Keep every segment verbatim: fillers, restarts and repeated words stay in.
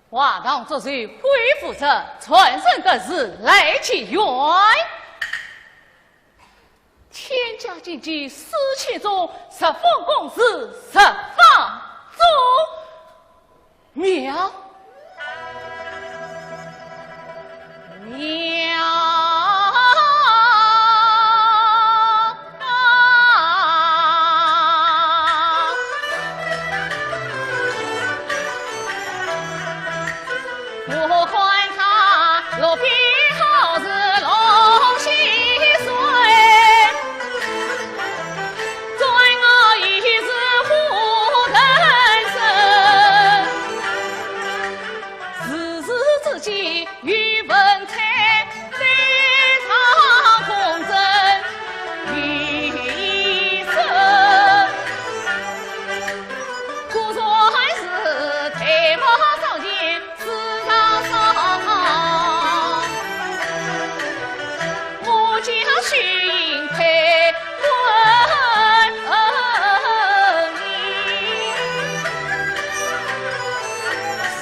华堂祝寿恢复着传承的时来其源。千家金鸡四千种，十方宫是十方中。 妙，妙。我看他落笔好似落溪水，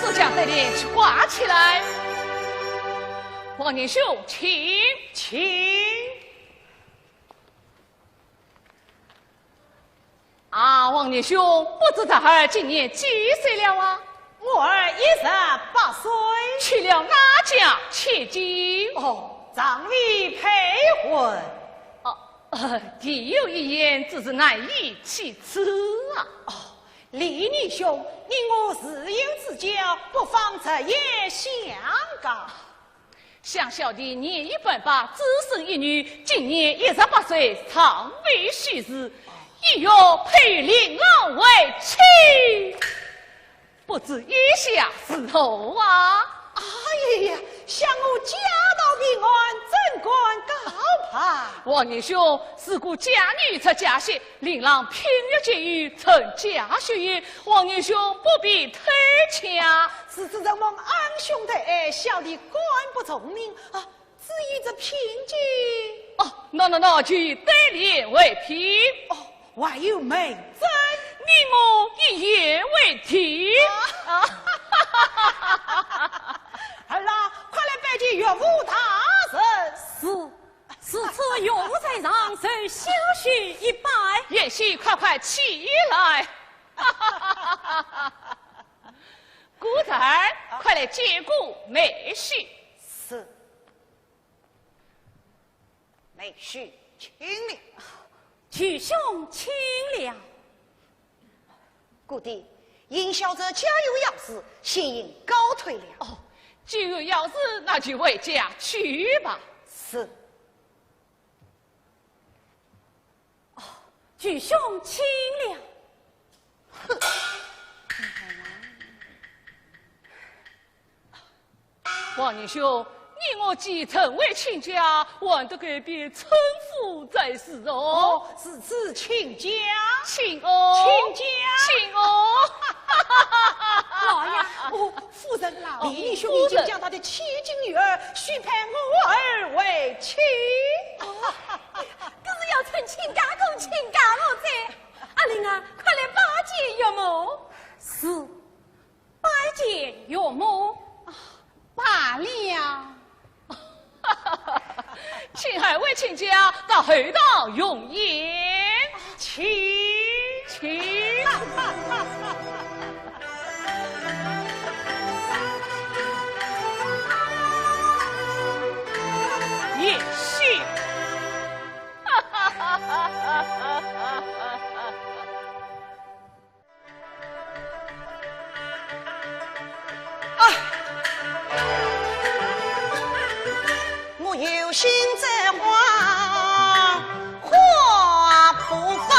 书架对联去挂起来。王年兄，请。请。 啊，王年兄，不知侄儿今年几岁了啊？我儿一十八岁。娶了哪家千金？哦，尚未配婚。哦，呃，弟有一言，只是难以启齿啊。哦，李年兄，你我自幼之交，不妨直言相告。 想小弟年已半百，只生一女，今年一十八岁，尚未许字，意欲配令郎为妻，不知意下如何啊？哎呀，想我家道贫寒，怎敢高攀？王年兄，如果嫁女出家些，令郎品学兼优，成家学业，王年兄不必推辞。是子承蒙恩兄抬爱，小弟敢不从命啊。 至于这聘金，哦，那，那，那就以对联为凭。哦，还有媒证。你我一言为定。啊。儿啊，快来拜见岳父大人。是，如此岳父在上，受小婿一拜。贤婿快快起来。 顾侄儿，快来见过妹婿。是。妹婿请了。舅兄请了。姑爹，因小侄家有要事，先行告退了。哦，既有要事，那就回家去吧。是。 哦，舅兄请了。哼！王年兄，你我既成为亲家，还得改变称呼才是哦。哦，是，是亲家。亲哦。亲家。亲哦。老爷，哦，夫人，老爷，李兄已经将他的千金女儿许配我儿为妻。哦， 可是要称亲家公、亲家母哉。阿林啊，快来拜见岳母。是，拜见岳母。啊，罢了。请二位亲家到后堂用宴。请。请。 也是。啊！我有心在花，花不放。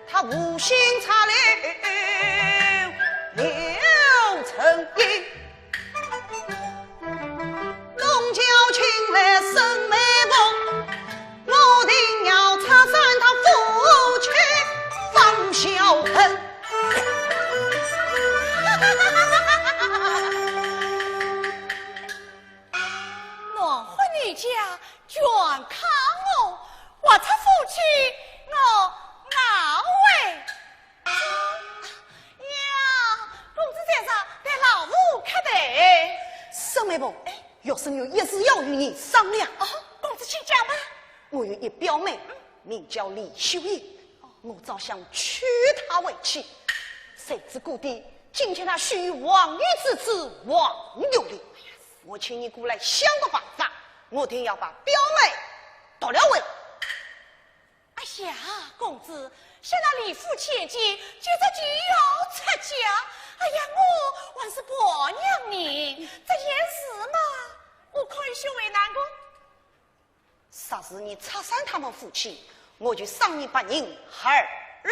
他无心插柳柳成荫。弄巧情来生眉目，我定要拆散他夫妻方孝恨。乱婚女家全靠我，我拆夫妻我熬哎。妹妹，哎，学生有一事要与你商量。哦，公子请讲吧。我有一表妹，名叫李秀英，我早想娶她为妻，谁知姑爹竟将她许与王爷之子王玉林。我请你过来想个办法，我定要把表妹夺了回来。 哎呀，公子，现在李府千金，今朝就要出嫁。哎呀，我还是婆娘呢，这件事嘛，我可以去为难公。若是你拆散他们夫妻，我就赏你白银二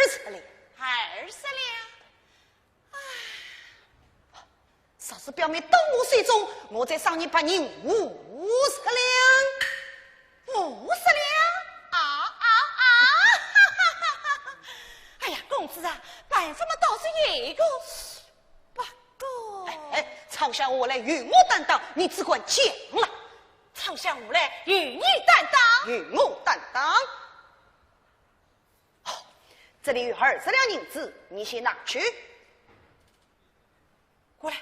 十两。二十两？唉， 若是表妹到我手中，我再赏你白银五十两。五十两？啊啊啊！哎呀，公子啊，办法嘛倒是有一个，不过……哎，哎，朝下下来，由我担当，你只管讲来。朝下下来，由你担当。由我担当。 哦，这里有二十两银子，你先拿去。过来。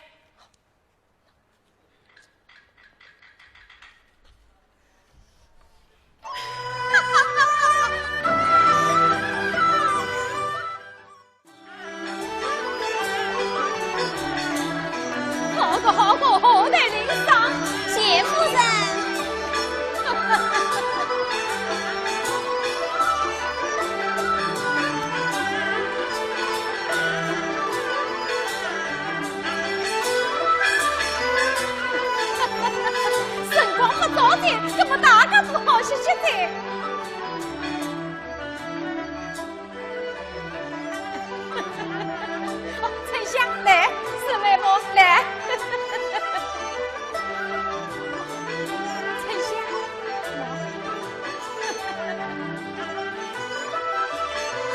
好个好个，好得人赏。谢夫人。辰光不早哉，搿么大家只好歇歇哉。 哦，春香，来，沈妹妹，来。春香，来。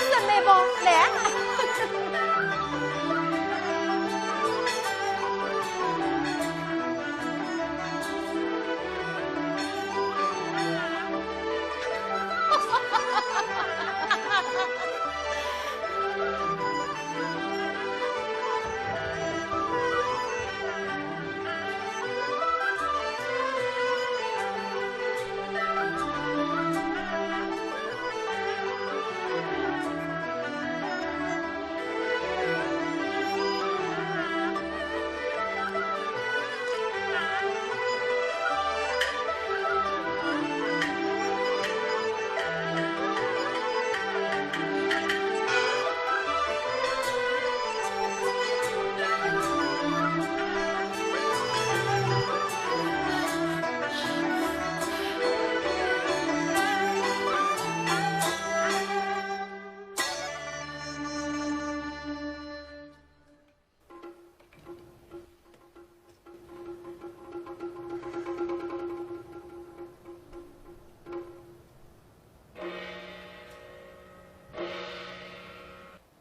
沈妹妹，来。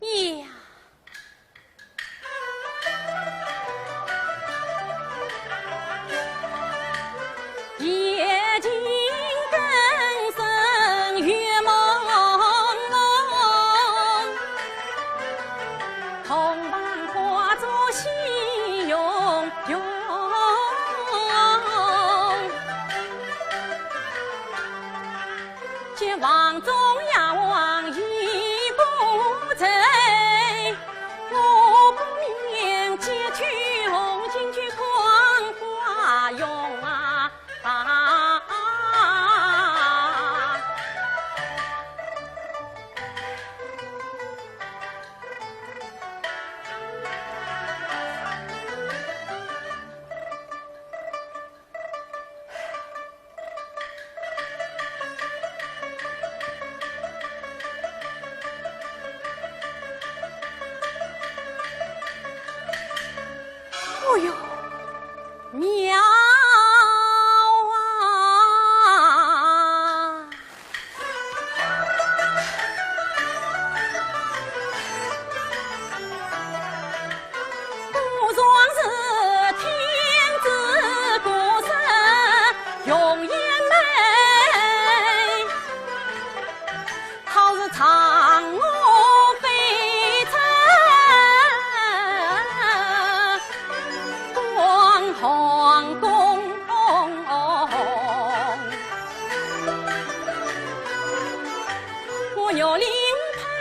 呀！夜静更深月朦胧，桐旁花烛喜融融。 见房中丫鬟已不在，我不免解去红巾裙，狂花容啊。 哦哟，妙啊！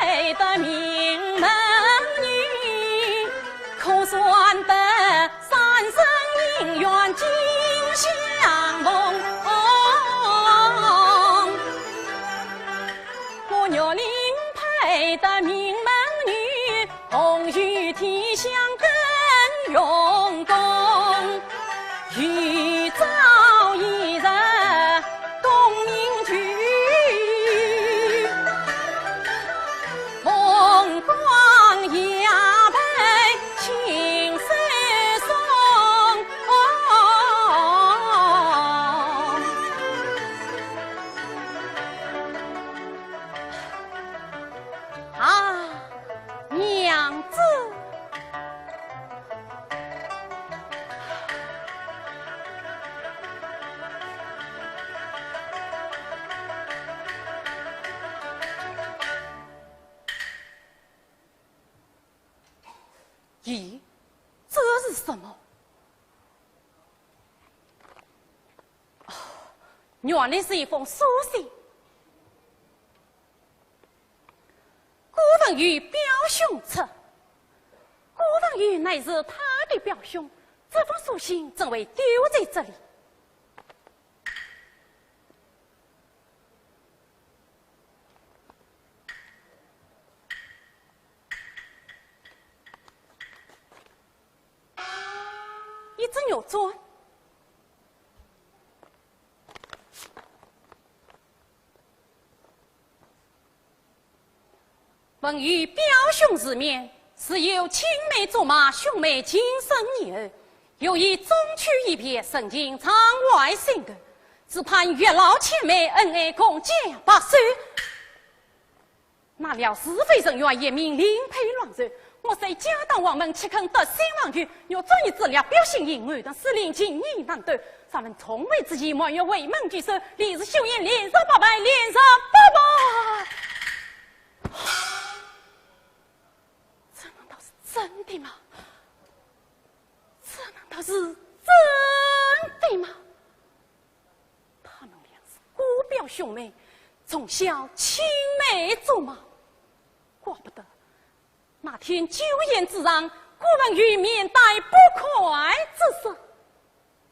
配得名门女，可算得三生姻缘紧相逢。我玉林配得名门女， 同居天香更用功，有朝一日功名聚，凤冠霞帔亲手送。啊， 娘子。咦，这是什么？哦，原来是一封书信。 顾文友表兄出。顾文友乃是他的表兄，这封书信怎会丢在这里？一只玉簪。 文友表兄之命，自有青梅竹马、兄妹情深意厚，又以中秋一别，深情常怀心头，只盼月老牵媒，恩爱共结白首。哪料是非人愿，一命另配良人。我虽家当望门，岂肯得新郎去？玉簪一只，料表心意，藕断丝连，情意难断。若问重会之期，满月回门聚首，李氏休言连十八拜，连十八拜。 这难道是真的吗？这难道是真的吗？他们俩是姑表兄妹，从小青梅竹马，怪不得那天酒宴之上，顾文友面带不快之色。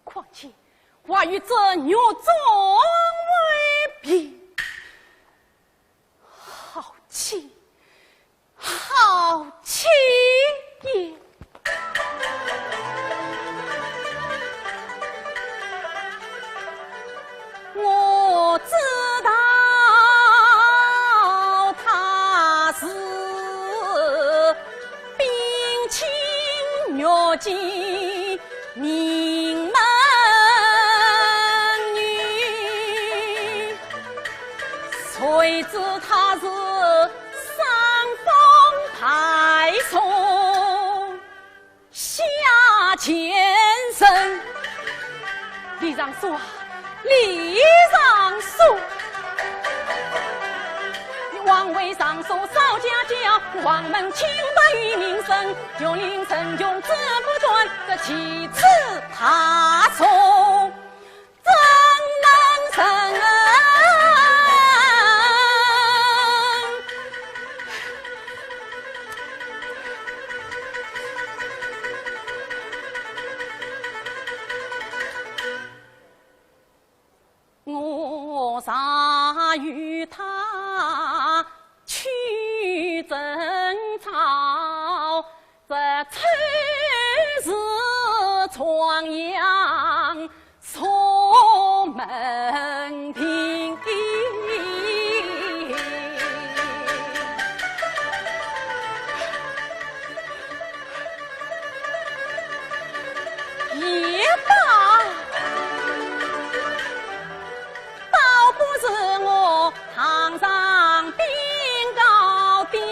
况且还有这玉簪为凭，好气，好气也！我知道她是 冰清玉洁名门女，谁知她是伤风败俗下贱人。李尚书啊， 李尚书。你枉为尚书少家教，望门清白与名声，穷令人穷志不断，这奇耻大辱怎能忍？ 我常与她去争吵，这丑事状样说门庭。 也罢，倒不如我堂上禀告爹娘。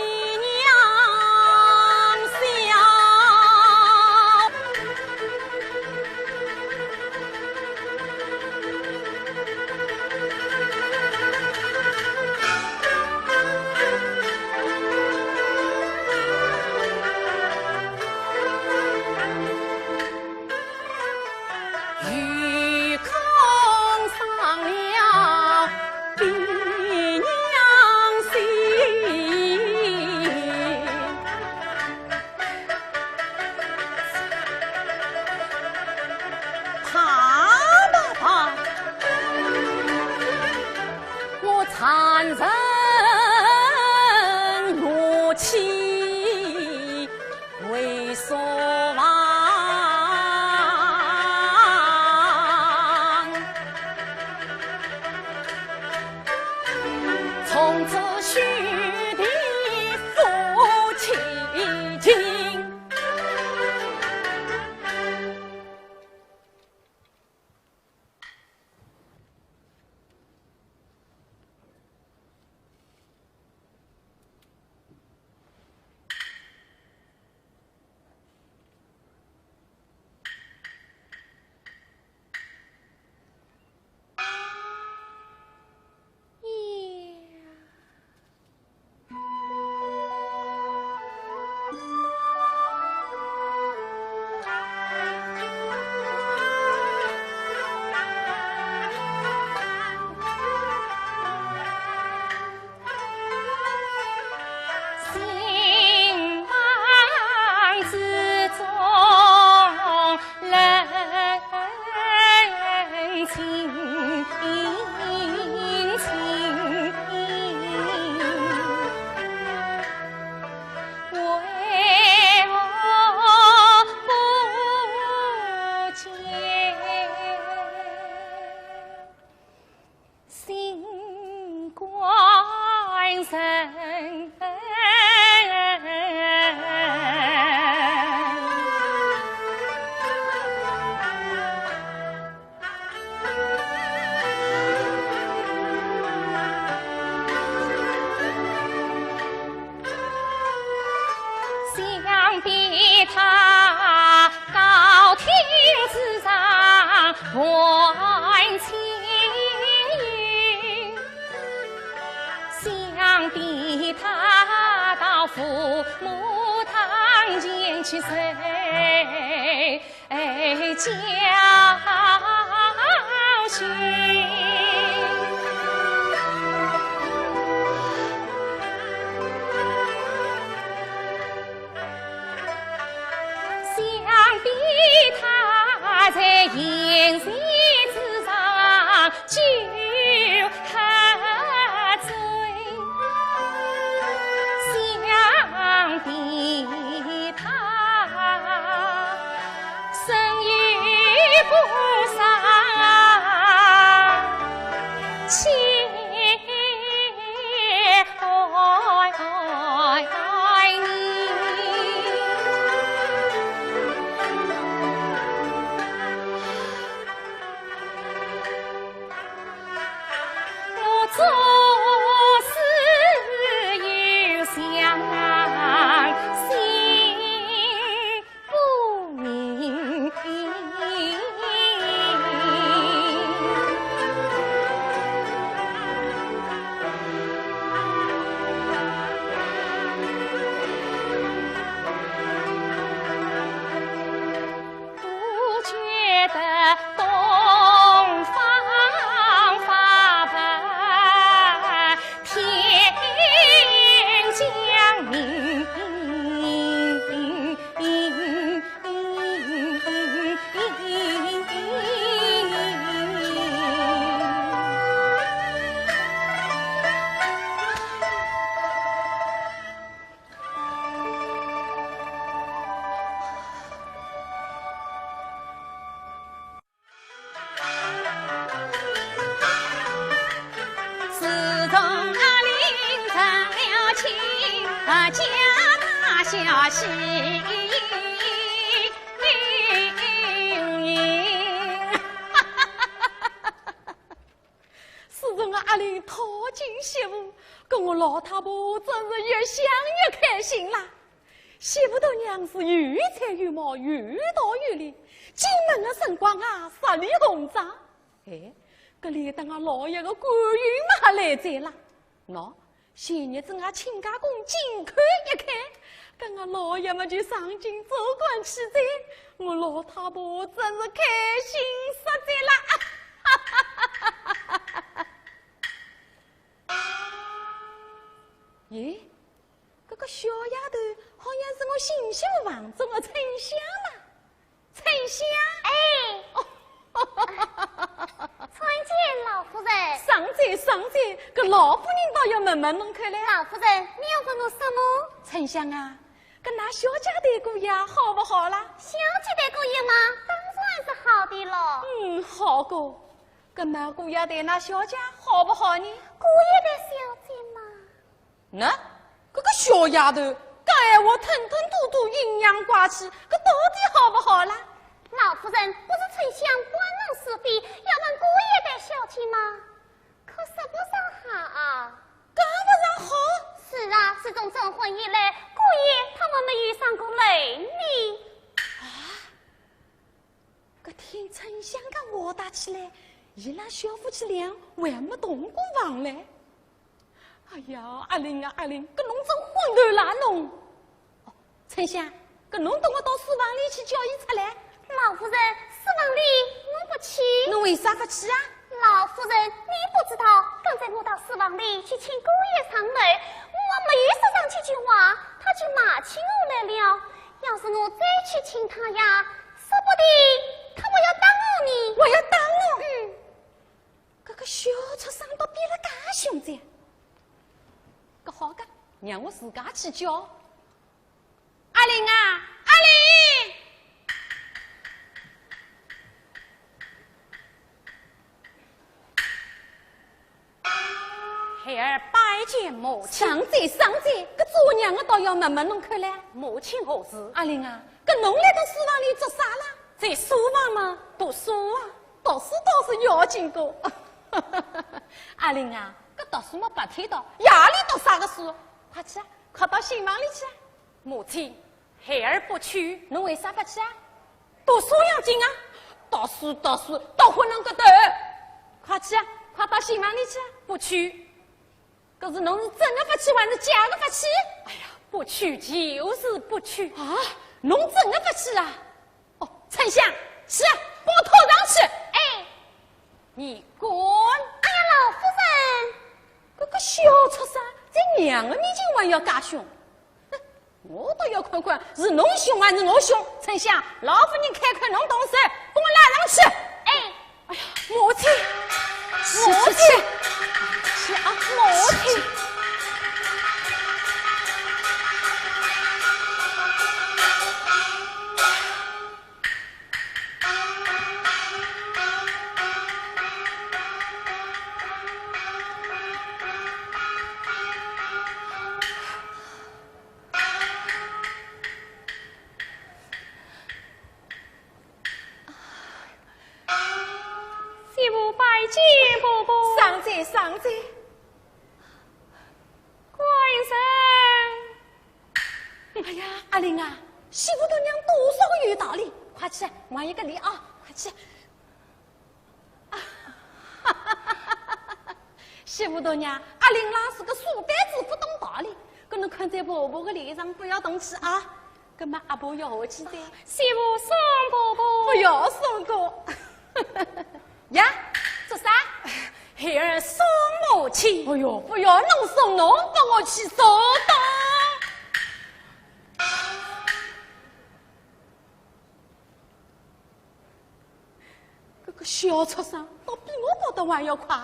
妻为所望。从此须的夫妻情。 心房之中冷清清。 想必他高亭之上还清云，想必他到父母堂前去受 教训。想必他在宴席之上 酒喝醉，想必他身有不少妻儿。 我总是有想心不宁。 不觉得东方发白，天将明。 自从阿林成了亲，啊，家大小喜盈盈。 自从阿林讨进媳妇，搿我老太婆真是越想越开心啦。媳妇大娘是有才有貌，有道有理，进门的辰光啊，十里红妆。哎，搿里搭俺老爷的官运嘛还来哉啦。喏， 前日子俺亲家公进口一开，搿俺老爷嘛就上京做官去哉，我老太婆真是开心煞哉啦。咦，搿个小丫头好像是我新媳妇房中的春香嘛。 春香？哎。哦。参见老老夫人。上哉，上哉，搿老夫人倒要问问侬看嘞。老夫人，你要问我什么？春香啊，搿㑚小姐对姑爷好勿好啦？小姐对姑爷嘛，当然是好的咯。嗯，好个。搿么姑爷对㑚小姐好勿好呢？姑爷对小姐嘛， 喏，搿个小丫头，讲闲话吞吞吐吐，阴阳怪气，搿到底好勿好啦？老夫人，不是春香搬弄是非，要问姑爷对小姐嘛，可说不上好啊。讲勿上好？是啊，自从成婚以来，姑爷他还没有上过楼呢。啊？搿听春香个话搭起来，伊拉小夫妻俩还没同过房嘞。 哎呀，阿林啊，阿林，搿侬真昏头啦侬！哦，春香，搿侬等我到书房里去叫伊出来。老夫人，书房里我不去。侬为啥勿去啊？老夫人，你不知道，刚才我到书房里去请姑爷上楼，我没有说上几句话，他就骂起我来了。要是我再去请他呀，说不定他还要打我呢。还要打我？嗯。 搿个小畜生倒变了介凶哉。搿好个，让我自家去叫。阿林啊，阿林！孩儿拜见母亲。上哉，上哉，搿做娘个倒要问问侬看嘞。母亲何事？阿林啊，搿侬来到书房里做啥啦？在书房嘛，读书啊。 读书倒是要紧个。阿林啊，搿读书么白天读，夜里读啥个书？快去啊，快到新房里去啊。母亲，孩儿不去。侬为啥勿去啊？读书要紧啊。读书，读书，读昏侬个头。快去啊，快到新房里去啊。不去。 搿是侬是真个勿去还是假个勿去？哎呀，不去就是不去。啊，侬真个勿去啊？哦，春香，去啊，帮我拖上去。哎。你滚！哎呀，老夫人。搿个小畜生，在娘个面前还要介凶。哼， 我倒要看看是侬凶还是我凶。春香，老夫人开口，侬动手，帮我拉上去。哎。哎呀，母亲，母亲，去啊，母亲。 媳妇拜见婆婆。上哉，上哉。官人。哎呀，阿林啊，媳妇大娘多少个有道理，快去，还一个礼啊，快去。 媳妇大娘，阿林郎是个书呆子，勿懂道理，搿侬看在婆婆个脸上，勿要动气啊。搿么阿婆要下去哉。媳妇送婆婆。勿要送个。呀，做啥？孩儿送母亲。哎哟，勿要侬送，侬帮我去送的。 搿个小畜生，倒比我跑得还要快。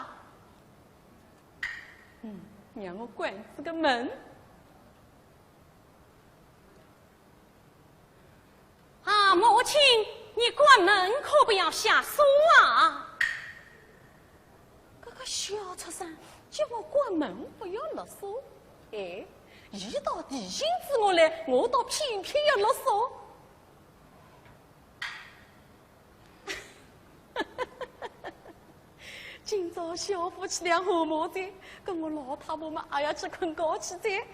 嗯，让我关仔个门。啊，母亲，你关门可不要下锁啊！搿个小畜生，叫我关门不要落锁。哎，伊倒提醒仔我嘞，我倒偏偏要落锁。 今朝小夫妻俩和睦哉，搿我老太婆嘛也要去困觉去哉。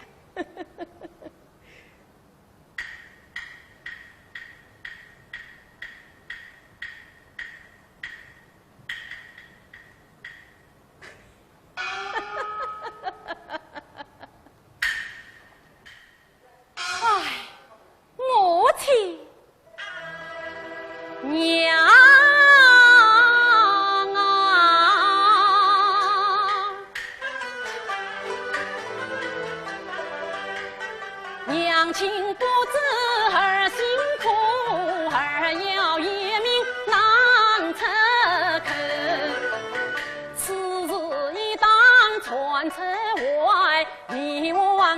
唉，母亲。娘啊，娘亲不知儿辛苦，儿要一命难出口。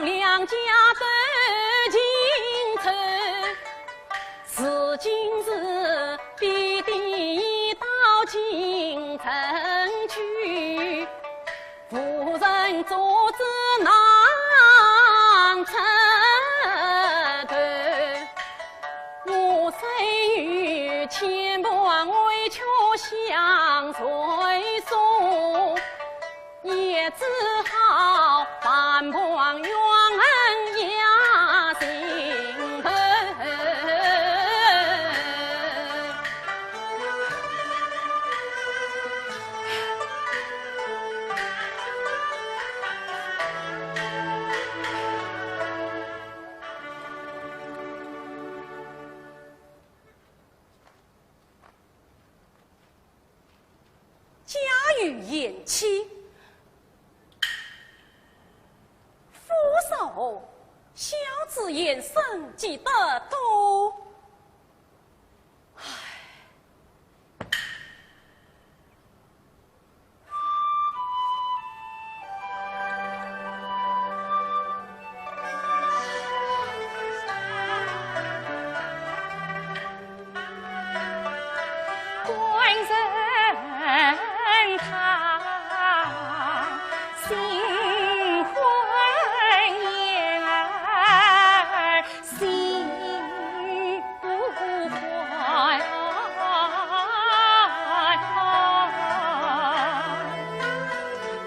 两家都进城，如今是必定到京城去，无人阻止难出头。我虽有千般委屈相随送， 也只好半旁冤枉压心头。家有贤妻，父少，孝子贤孙积德多。唉。 官人他心灰意冷，心不坏。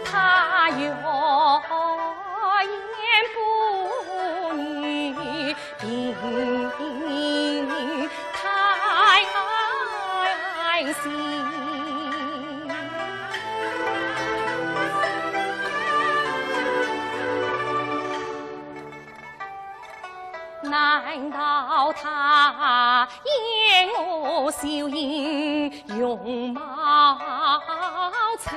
他有言不由， 平他心。难道他嫌我秀英容貌丑？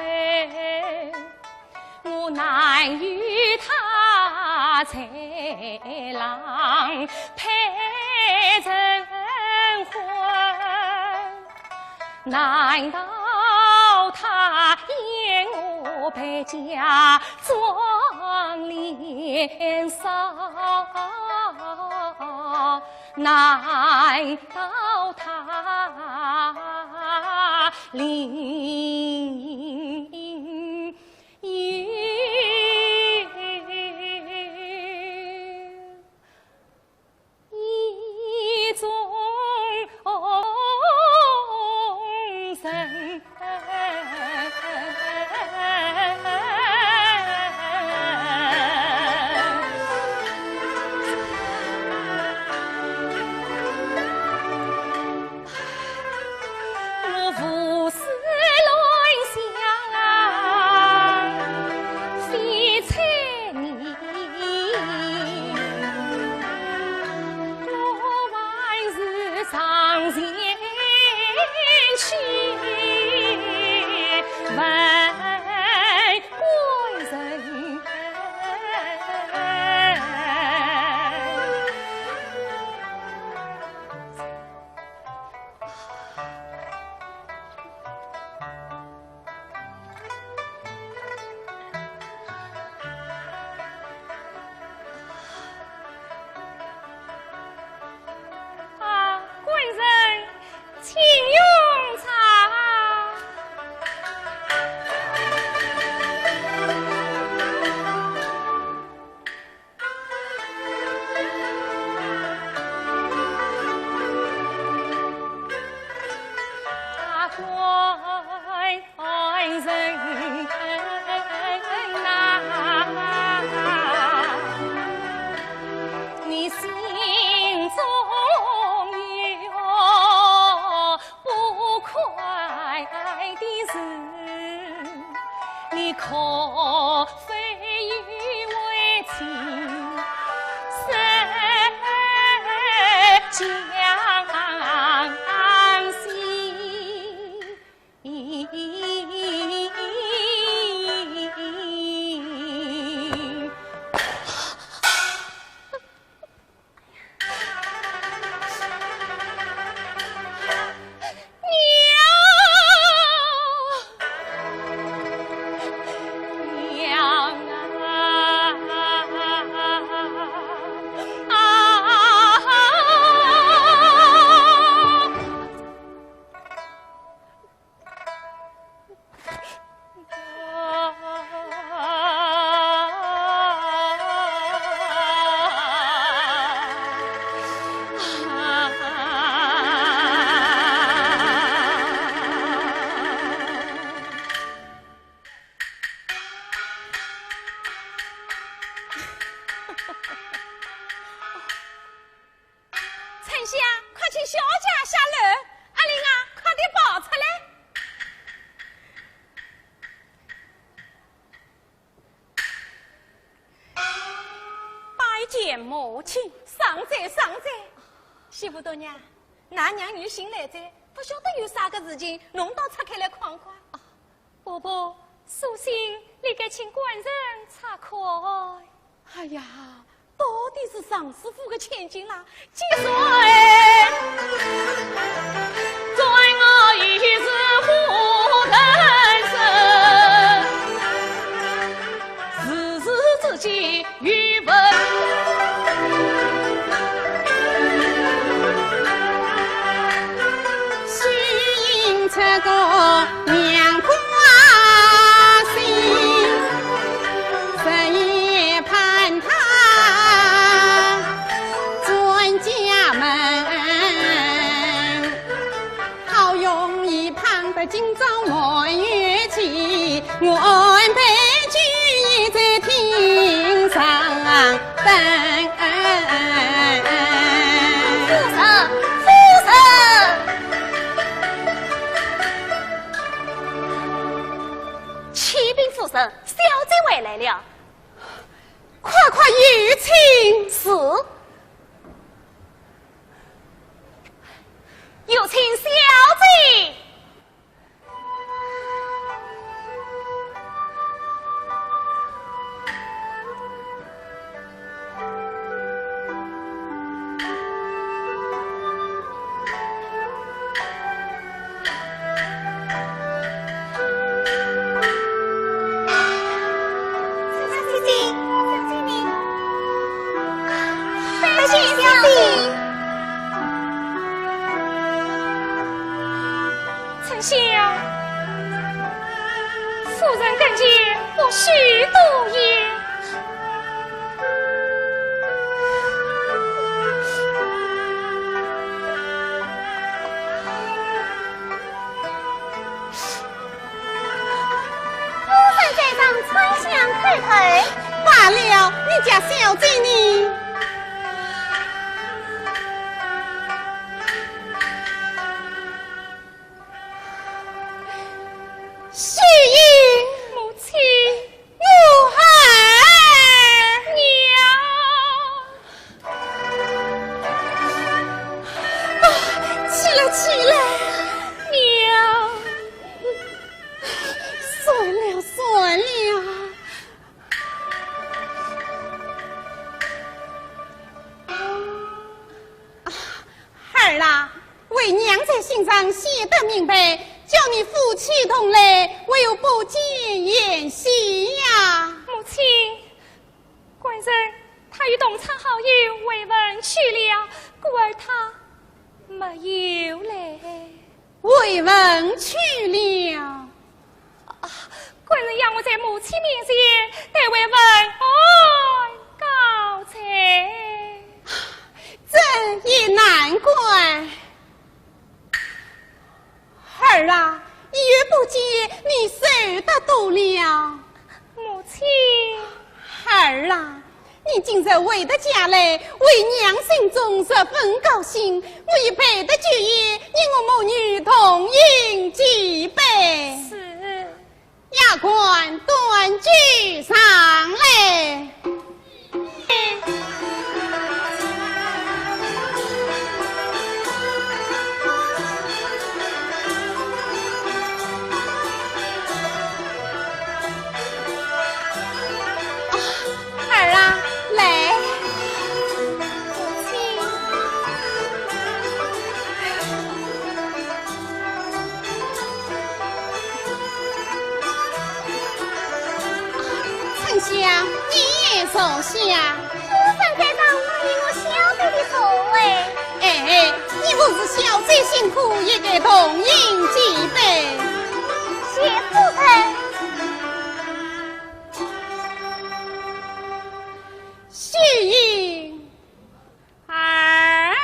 我难与他在郎配成婚，难道他嫌我败家妆奁少？难道他另 有意中人。我胡思乱想，非猜疑。我还是上前去问官人。 啊，官人，请用茶。 官人啊，你心中有不快的事，你可 非有为情，是将心。请小姐下楼。阿林啊，快点跑出来。拜见母亲。上哉，上哉。媳妇大娘，㑚娘有信来哉，勿晓得有啥个事情，侬倒拆开来看看。啊， 婆婆，书信理该请官人查看。哎呀，到底是尚书府的千金啦，几岁？在我已是夫人身，时时之间 夫人，夫人。启禀夫人，小姐回来了。快快有请。是。有请小姐。 丞相，夫人跟前不许多言。夫人在上，丞相叩头。罢了，你家小姐呢？ 雪雁。母亲。我儿。娘。啊，起来，起来。娘。算了，算了。 啊，儿啊，为娘在信上写得明白，叫你夫妻同来，为何不见贤婿呀？母亲，官人他与同窗好友回文去了，故而他没有来。 回文去了。啊，官人要我在母亲面前代为问安告罪。这也难怪。儿啊，一月不见，你瘦得多了。母亲。儿啊， 你今日回得家来，为娘心中十分高兴。我已备得酒宴，你我母女同饮几杯。是。丫鬟，端酒上来。 儿啊，来。母亲。丞相，你也坐下。夫人在上，哪有我小姐的座位？哎，你服侍小姐辛苦，也该同饮几杯。谢夫人。 雪雁。儿啊。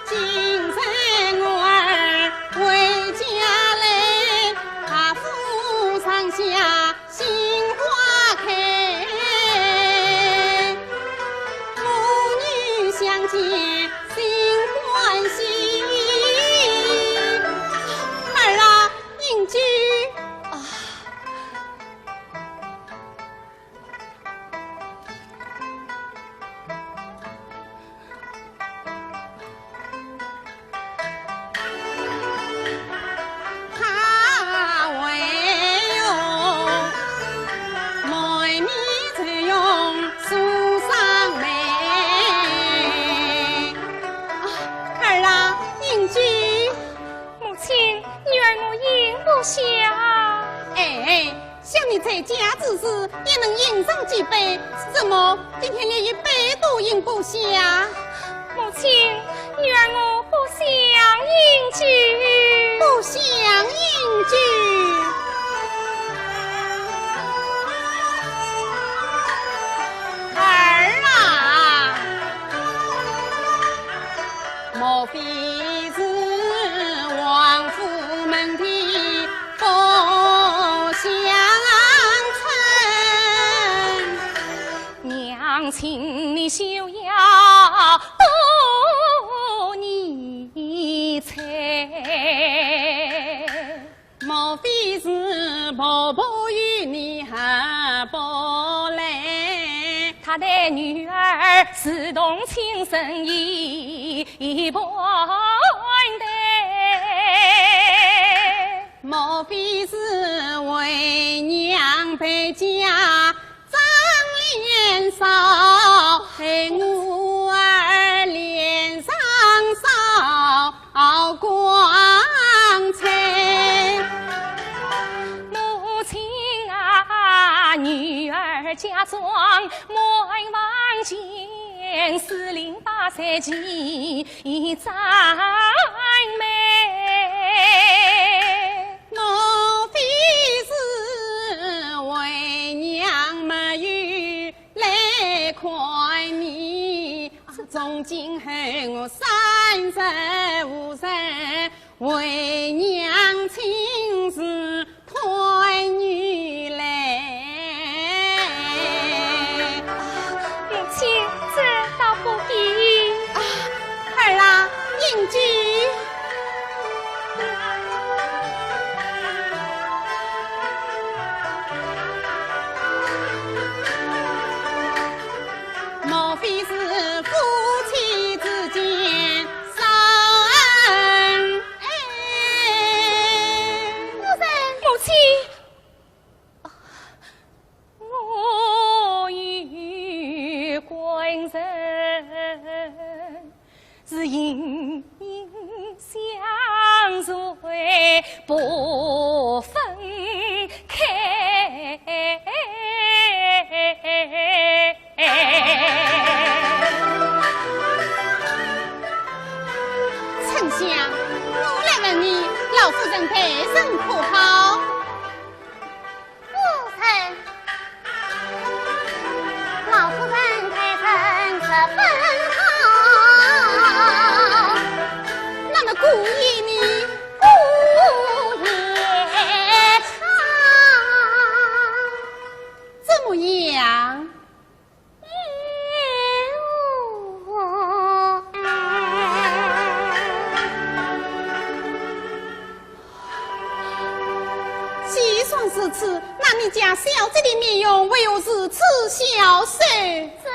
今日我儿回家来，我饮不下。哎，想你在家之时也能饮上几杯，怎么今天连一杯都饮不下？母亲，女儿我不想饮酒。不想饮酒。儿啊，莫非是王府门第不相称？娘请你休要多疑猜。 莫非是婆婆与你合不来？她待女儿如同亲生一般待。莫非是为娘陪嫁 张连嫂，害我儿脸上扫光彩。母亲啊，女儿嫁妆满房间，四邻八舍齐赞美。莫非是为娘没有 来看你，从今后我三日无事，为娘亲自看你来。母亲，这倒不必。啊，儿啊，饮酒。 莫非是夫妻之间少恩爱？夫人。母亲。 我与官人是隐隐相随不分开。丞相，我来问你，老夫人待人可好？ 夫人。老夫人待人十分好。那么姑爷呢？姑爷差。怎么样？ 既然如此，那你家小姐的面容为何如此消瘦？这，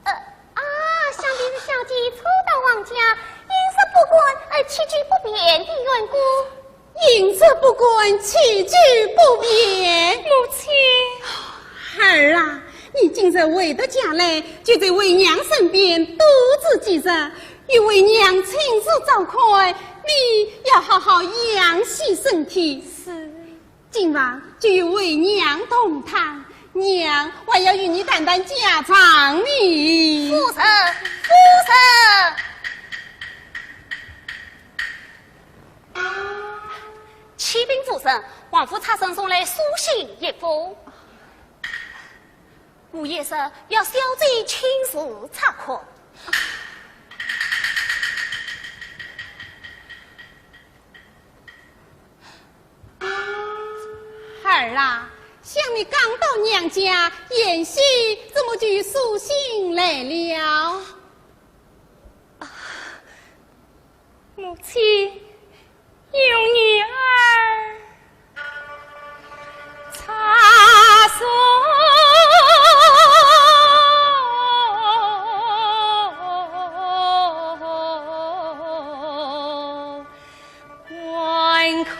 呃，啊，想必是小姐初到王家，饮食不惯而起居不便的缘故。 饮食不惯，起居不便。母亲。儿啊，你今日回到家来，就在为娘身边多住几日，有为娘亲自照看，你要好好养息身体。是。今晚就与为娘同汤，娘还要与你谈谈家常呢。夫人，夫人。 启禀夫人，王府差人送来书信一封。姑爷说要小姐亲自察看。儿啊，想你刚到娘家，贤婿怎么就书信来了？ 母亲，有女儿差送观看。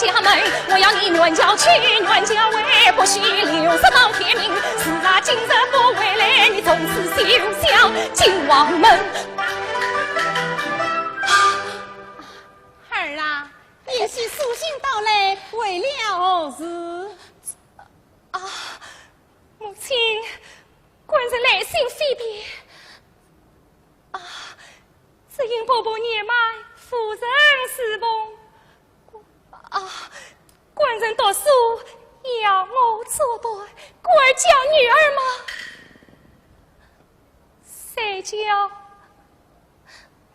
衙门，我要你原轿去，原轿回，不许留宿到天明。是啊，今日不回来，你从此休想进王门。儿啊，贤婿书信到来，为了何事？啊，母亲，官人来信非别。 啊，只因婆婆年迈，无人侍奉。啊，官人读书，要我作伴，故而叫女儿嘛，随轿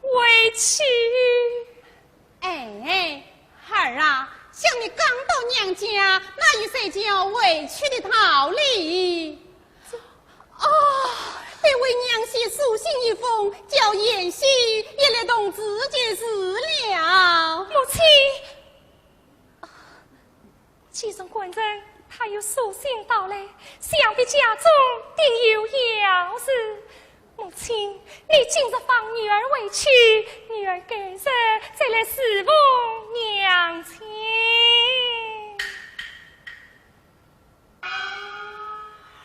回去。 哎，孩儿啊，想你刚到娘家，哪有随轿回去的道理？哦，得为娘写书信一封，叫贤婿也来同住就是了。母亲，既然官人他有书信到来，想必家中定有要事。母亲，你今日放女儿回去，女儿改日再来侍奉娘亲。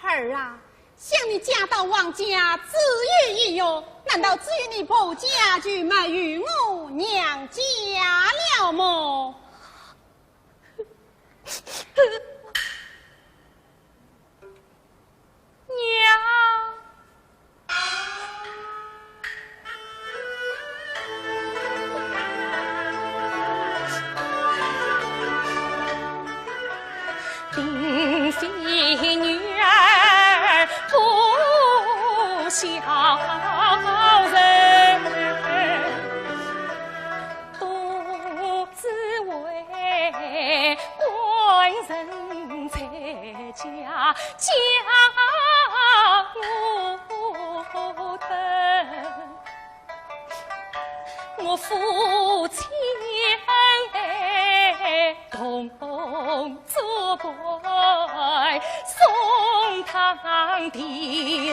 儿啊，想你嫁到王家只有一月，难道只有你婆家就没有我娘家了么？ 娘。并非女儿不孝人， 独只为官人在家教我等。我夫妻恩爱同 做伴，送堂的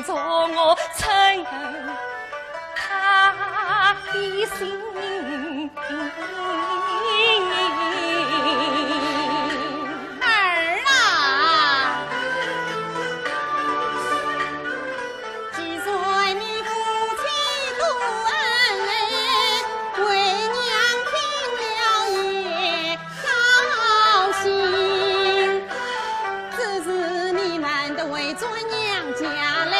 坐我称他的心。儿啊，既然你夫妻都恩爱，为娘听了也 高兴。只是你难得回转娘家来，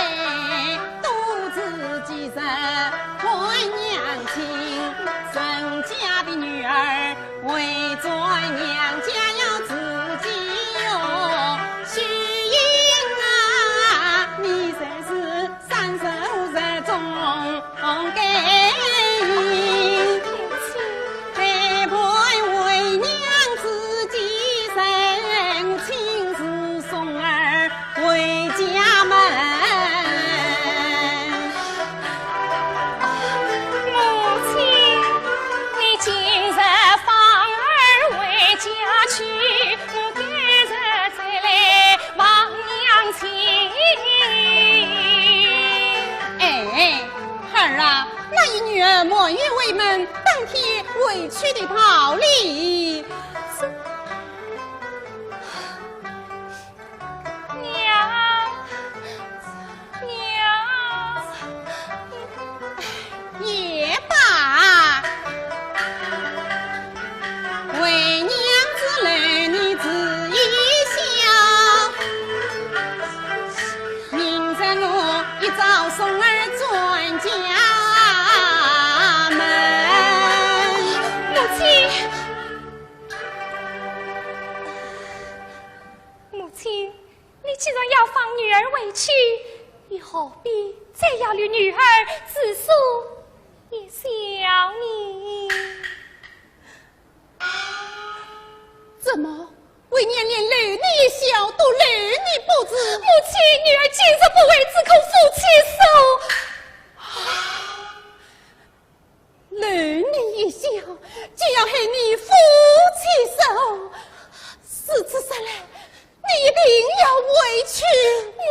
多住几日看娘亲。人家的女儿回转娘家要自己哟，须应啊，你才是三十五日中 该陪伴为娘子几生，亲自送儿回家门。母亲，你今日放儿回家去，我改日再来望娘亲。哎， 孩儿啊，哪有女儿满月回门，当天回去的道理？娘，娘。也罢，为娘子留你自己孝。 明日我一早送儿转家门。母亲，母亲，你既然要放女儿回去，又何必再要留女儿住宿一宵呢？ 怎么，为娘连留你一宵都留你不住？母亲，女儿今日不回，只恐夫妻疏。留你一宵，就要害你夫妻疏。如此说来，你一定要回去。我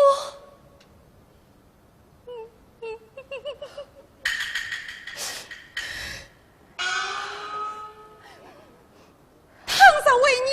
倘若为娘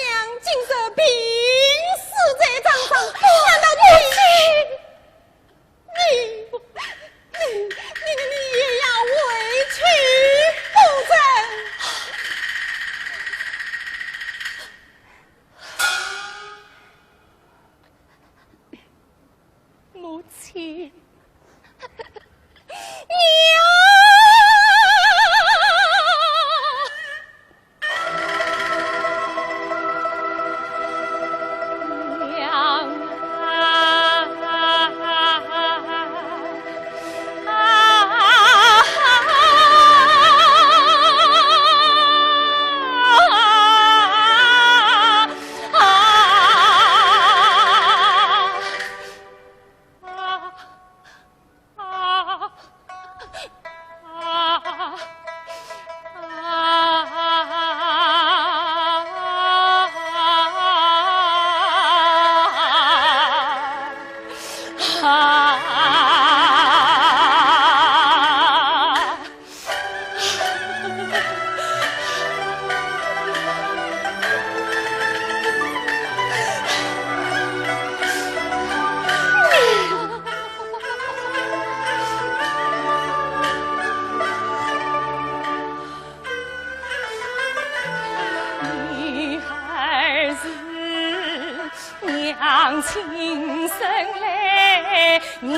亲身来娘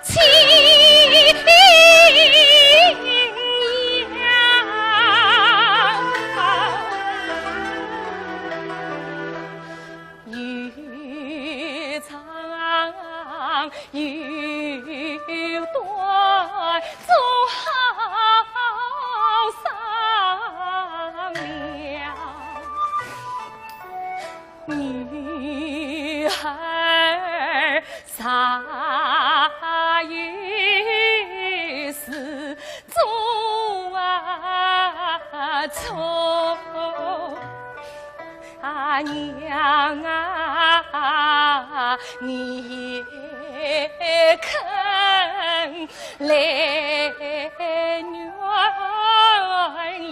亲娘。又长又短，做好商量。女儿啥也是做啊错。 啊，娘啊，你也肯来原谅。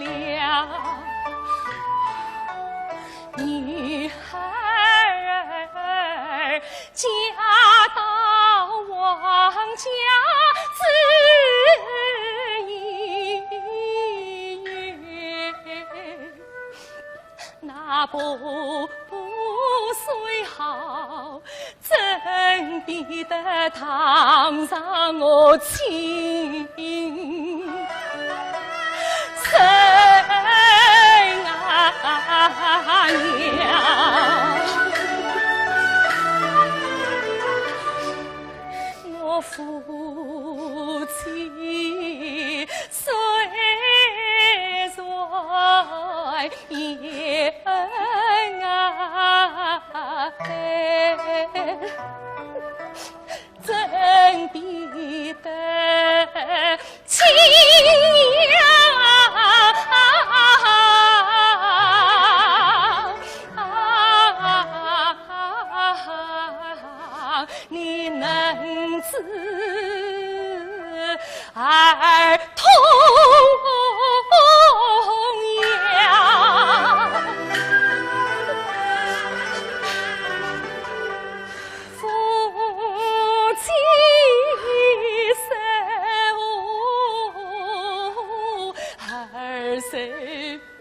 女儿嫁到王家之后， 那婆婆虽好，怎比得堂上我亲生啊娘。 我夫妻虽然也恩爱，怎比得 亲娘啊，你能知儿童呀。 夫妻生儿受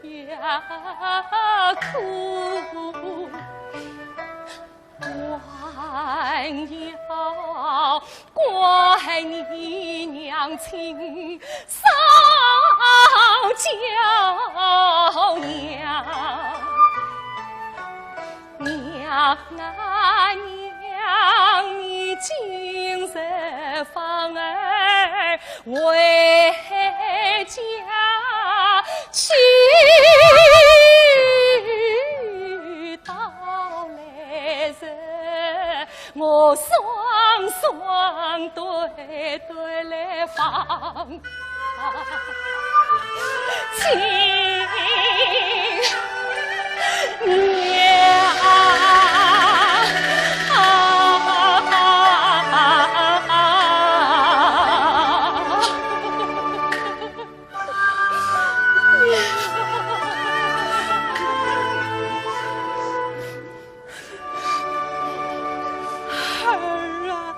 呀苦，还要怪你娘亲少教养。 娘啊娘，你今日反而回家去到来日，我双双对对来望。 亲娘啊。儿啊，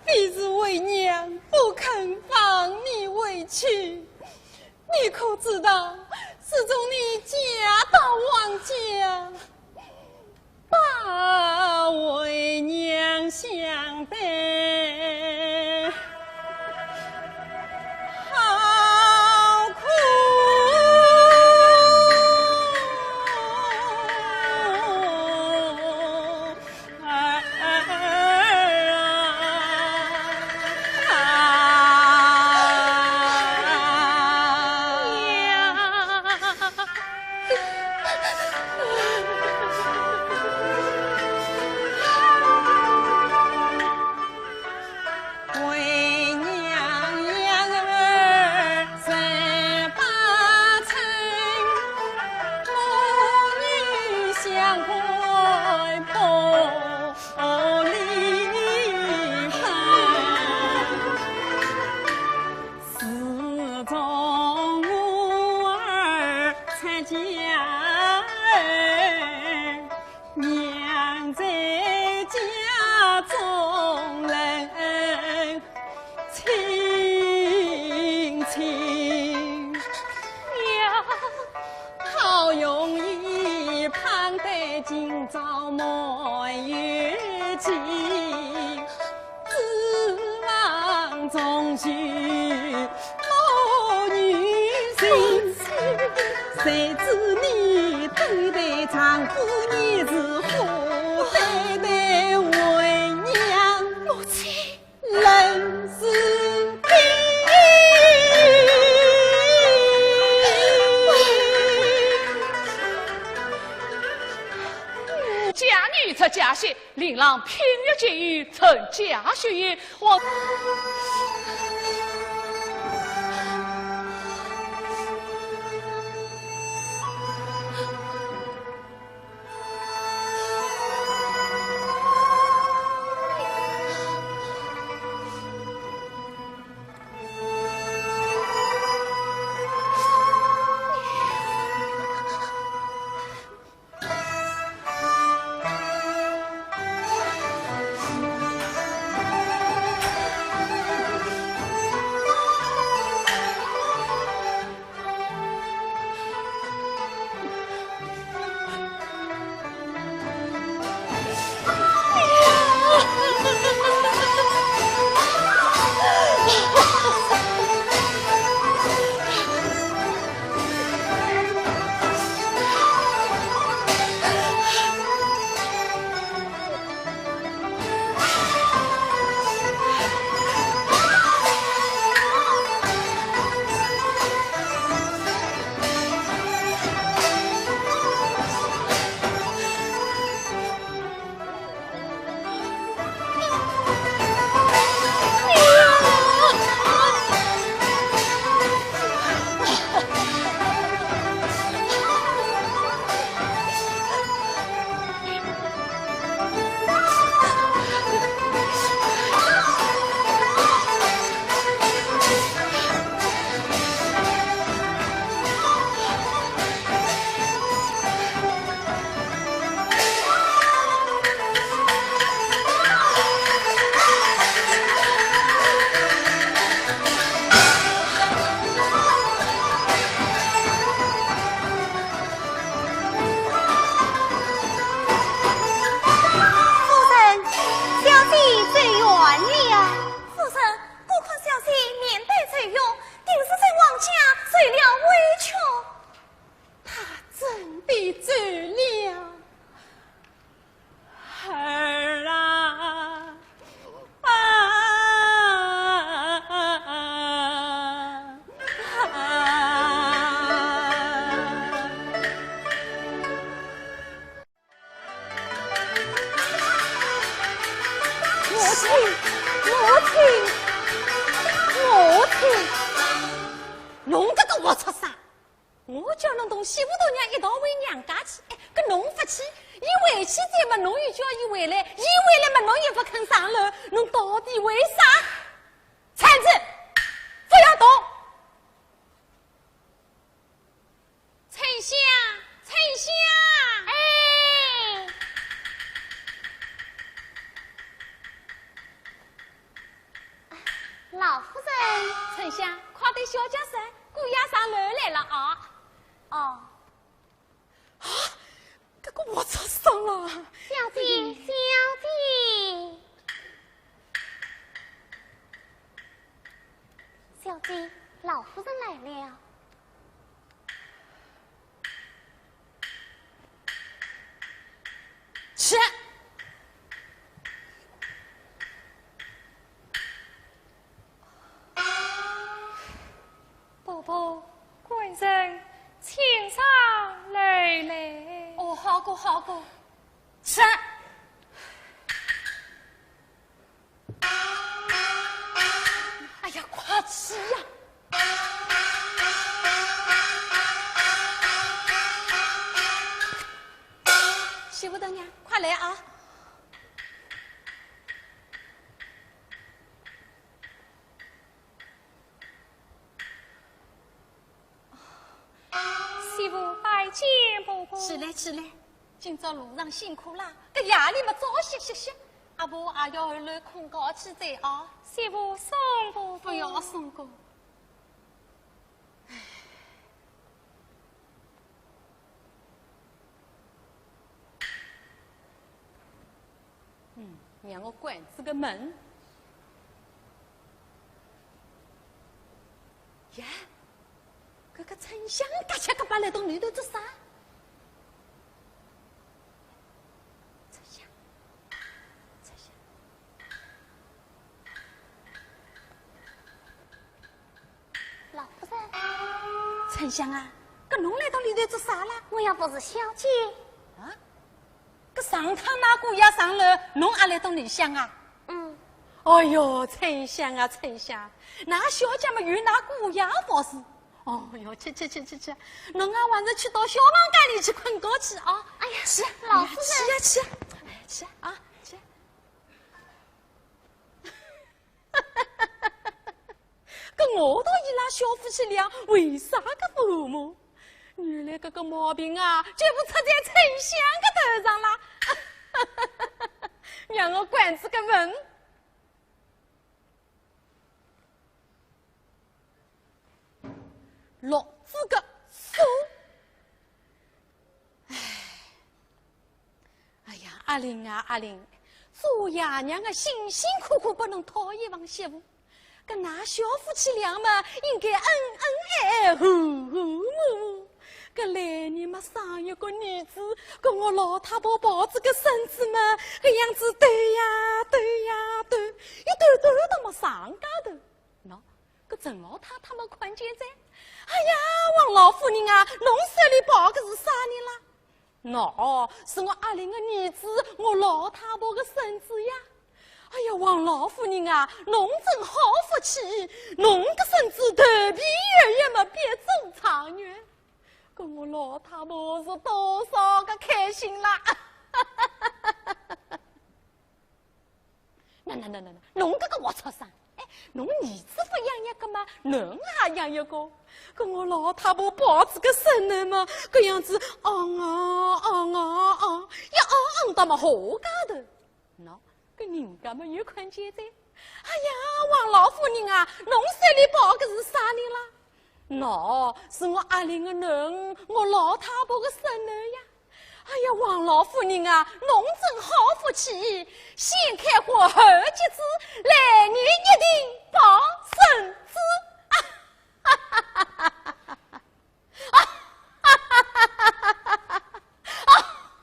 你是为娘不肯放你回去，你可知道，自从你嫁到王家，把为娘想得好苦。谁知你对待丈夫，你是何对待为娘？母亲。冷是冰。嫁女出嫁婿，令郎品学兼优，成家学业，我…… 夫人，小姐走远了。夫人，我看小姐面带愁容，定是在王家受了委屈。她真的走了。 儿啊，啊，啊，啊。母亲，母亲，母亲，侬搿个龌龊啥？ 我叫侬同媳妇大娘一道回娘家去，哎，搿侬勿去，伊回去再么侬又叫伊回来，伊回来么侬又勿肯上楼，侬到底为啥？站住！勿要动！春香，春香！哎。 老夫人。春香，快对小姐说，姑爷上楼来了啊。哦。啊，搿个龌龊啥啊！小姐，小姐。小姐，老夫人来了。 去。婆婆，官人请上楼来。哦，好个，好个。去。 哎呀，快去呀！媳妇大娘，快来啊！媳妇拜见婆婆。起来，起来。 今朝路上辛苦啦，搿夜里么早些歇歇，阿婆也要后楼困觉去哉啊。媳妇送婆婆。勿要送个。唉。嗯，让我关仔个门。呀，搿个春香轧七轧八来到里头做啥？春香，春香。老夫人。春香啊，搿侬来到里头做啥啦？我要服侍小姐。啊？搿上趟㑚姑爷上楼，侬也来到里向啊？嗯。哎哟，春香啊，春香，㑚小姐么有㑚姑爷服侍。哦哟，去去去去去，侬啊，还是去到小房间里去困觉去啊。哎呀，是，老夫人。去呀去呀，去啊去。 搿我道伊拉小夫妻俩为啥个勿和睦？原来搿个毛病啊，全部出在春香个头上啦！让我关仔个门。 落仔个锁。唉，哎呀，阿玲啊，阿玲，做爷娘个辛辛苦苦拨侬讨一房媳妇，搿㑚小夫妻俩嘛，应该恩恩爱爱，和和睦睦。搿来年嘛，生一个儿子，搿我老太婆抱仔个孙子嘛，搿样子斗呀斗呀斗，一斗斗到么上街头。 喏，搿陈老太太么看见哉，哎呀，王老夫人啊，侬手里抱个是啥人啦？喏，是我阿玲个儿子，我老太婆个孙子呀。哎呀，王老夫人啊，侬真好福气，侬个孙子头皮圆圆么必中状元。搿我老太婆是多少个开心啦！ 那那那那那，侬搿个活畜生，哎，侬儿子勿养一个嘛，囡也养一个。搿我老太婆抱仔个孙囡嘛，搿样子，昂啊昂啊昂，一昂昂到么下街头。喏，搿人家么又看见哉。哎呀，王老夫人啊，侬手里抱个是啥人啦？ 喏，是我阿玲个囡，我老太婆个孙囡呀。哎呀，王老夫人啊，侬真好福气，先开花后结子，来年一定抱孙子。啊哈哈哈哈哈！啊哈哈哈哈哈！啊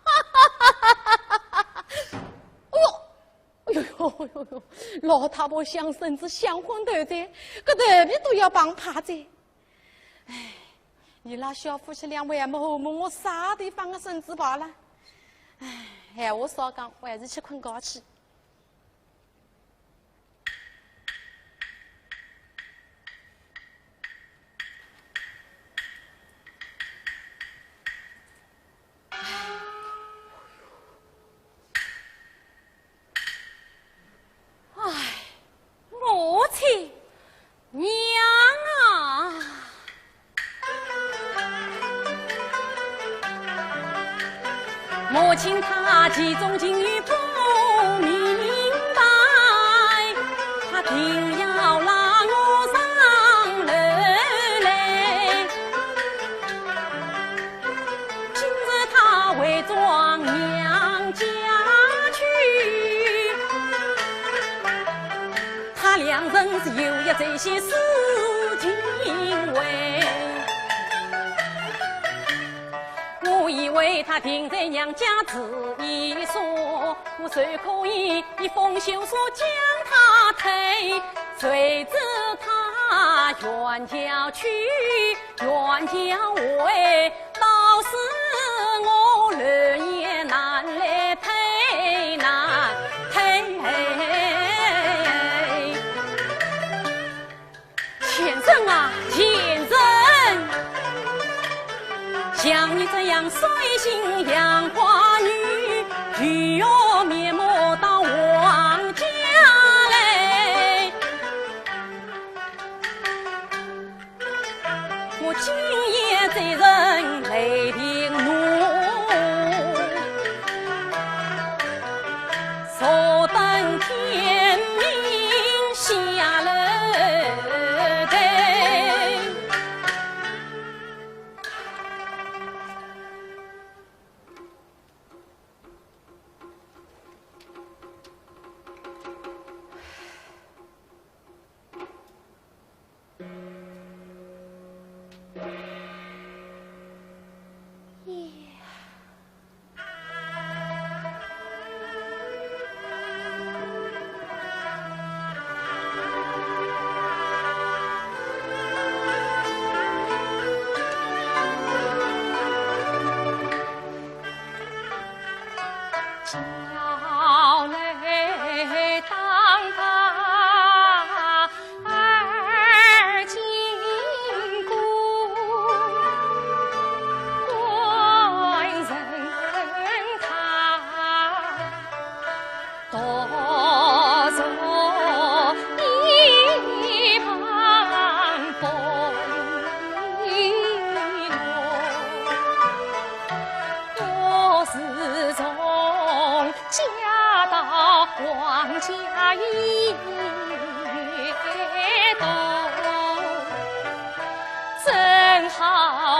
哈哈哈哈哈！哦哟，哎呦呦呦呦，老太婆想孙子想昏头哉，搿头皮都要碰破哉。 唉，伊拉小夫妻俩还没和睦，我啥地方个孙子抱啦？唉，闲话少讲，我还是去困觉去。 唉，母亲，娘啊！母亲她其中情有不明白，她定要拉我上楼来。 今日她回转娘家去，她两人是有一这些事情为。我以为她定在娘家住一宿，我就可以一封休书将她退，谁知她远郊去， 远郊回，倒使我乱也难来退，难退。前生啊，前生，像你这样率性杨花女，如何面貌到王家来？ 我今夜这人雷霆怒，坐等天明下楼台。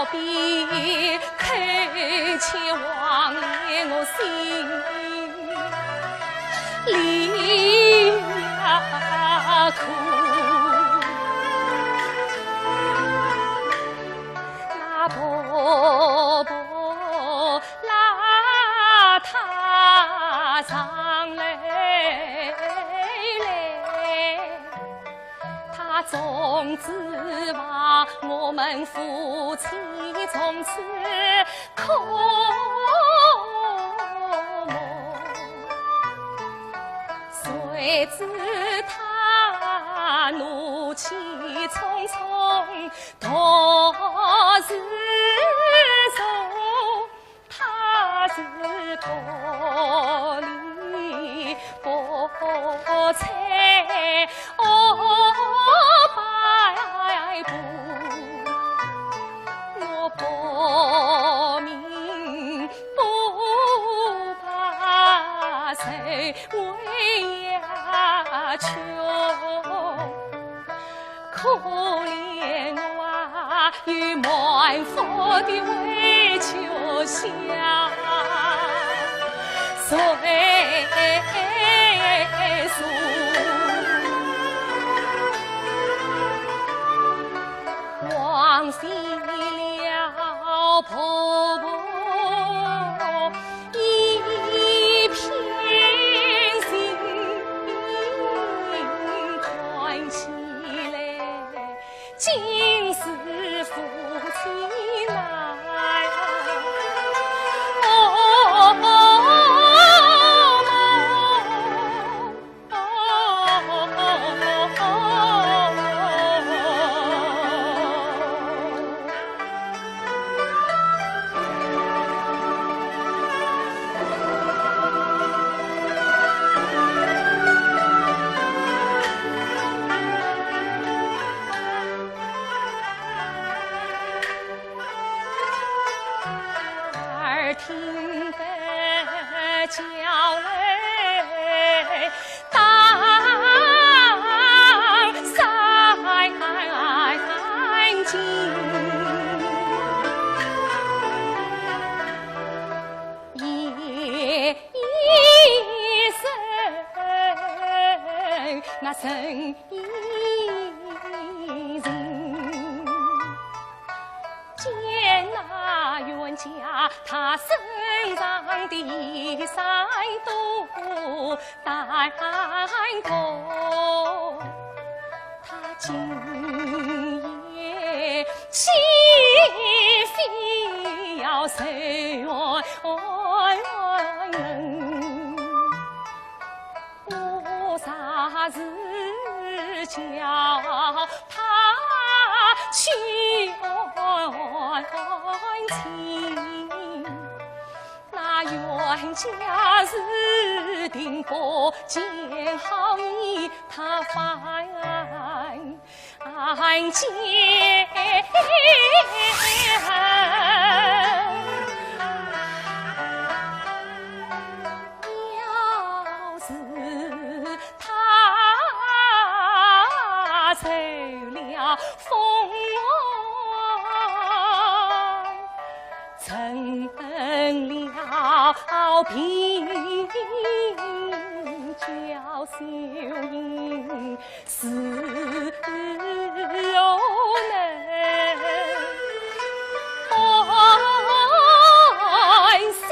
边，口气往来我心里呀苦。那婆婆拉她上楼来。 她总指望我们夫妻从此可睦，谁知她怒气冲冲，独自走。 她是个里不睬哦摆布，我不明不白谁为呀求。 可怜我啊，有满腹的委屈向谁诉？枉费了婆婆 一片心，看起来竟是夫妻难。哦，耳听得叫嘞 当三更，夜已深，那人已静。 见那冤家，他身上的衣衫都带过，他今夜岂非要受冤？ 我啥时叫他去安亲？那冤家是定不见好意，他反 安见。要是他受了风，成了病，叫秀英 是否能安心？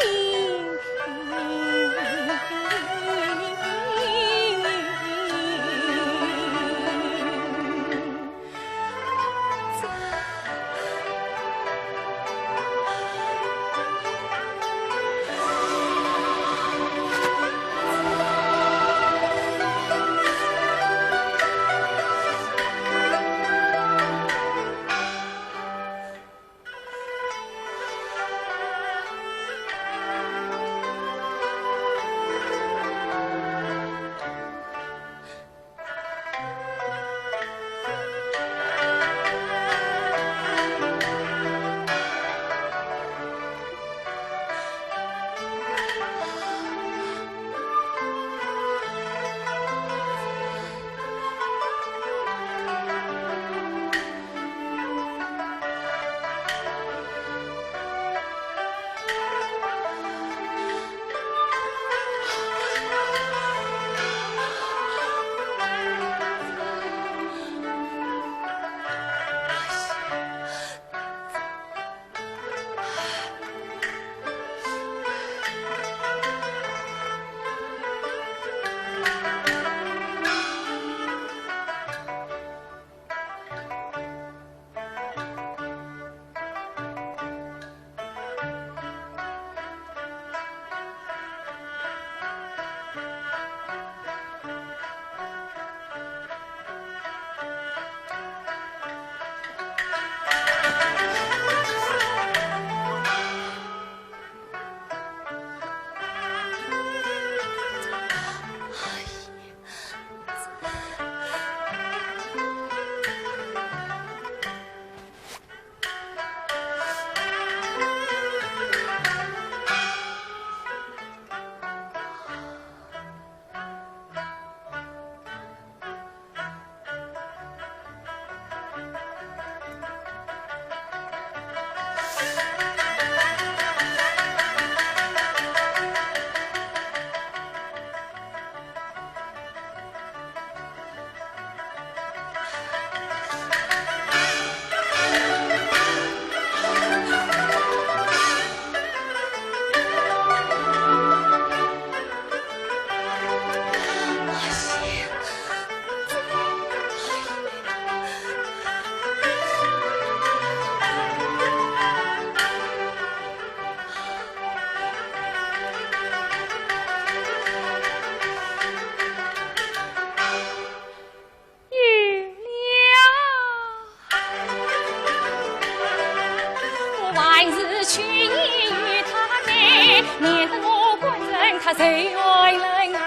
谁爱人啊？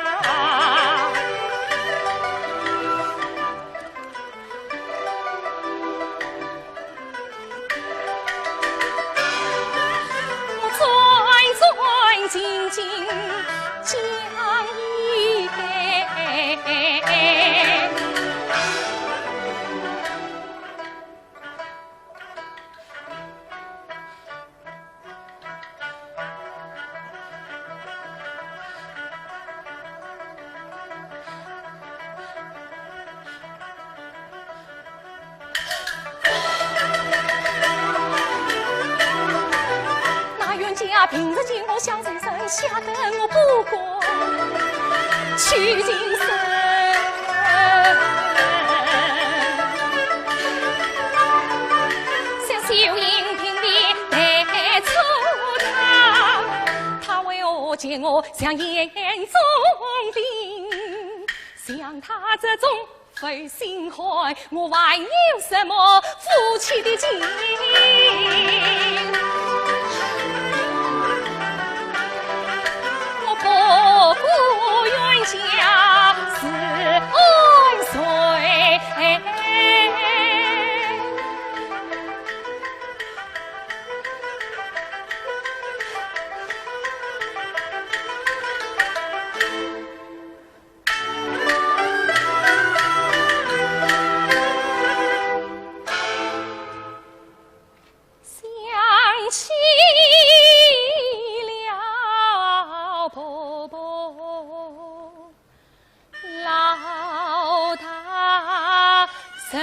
我转转进进讲一遍。 那冤家平日见我笑生生，吓得我不敢去近身。想秀英平地待错他，他为何见我像眼中钉？ 像他这种负心汉，我还有什么夫妻的情？我不顾冤家是安谁？ 想起了婆婆老大人。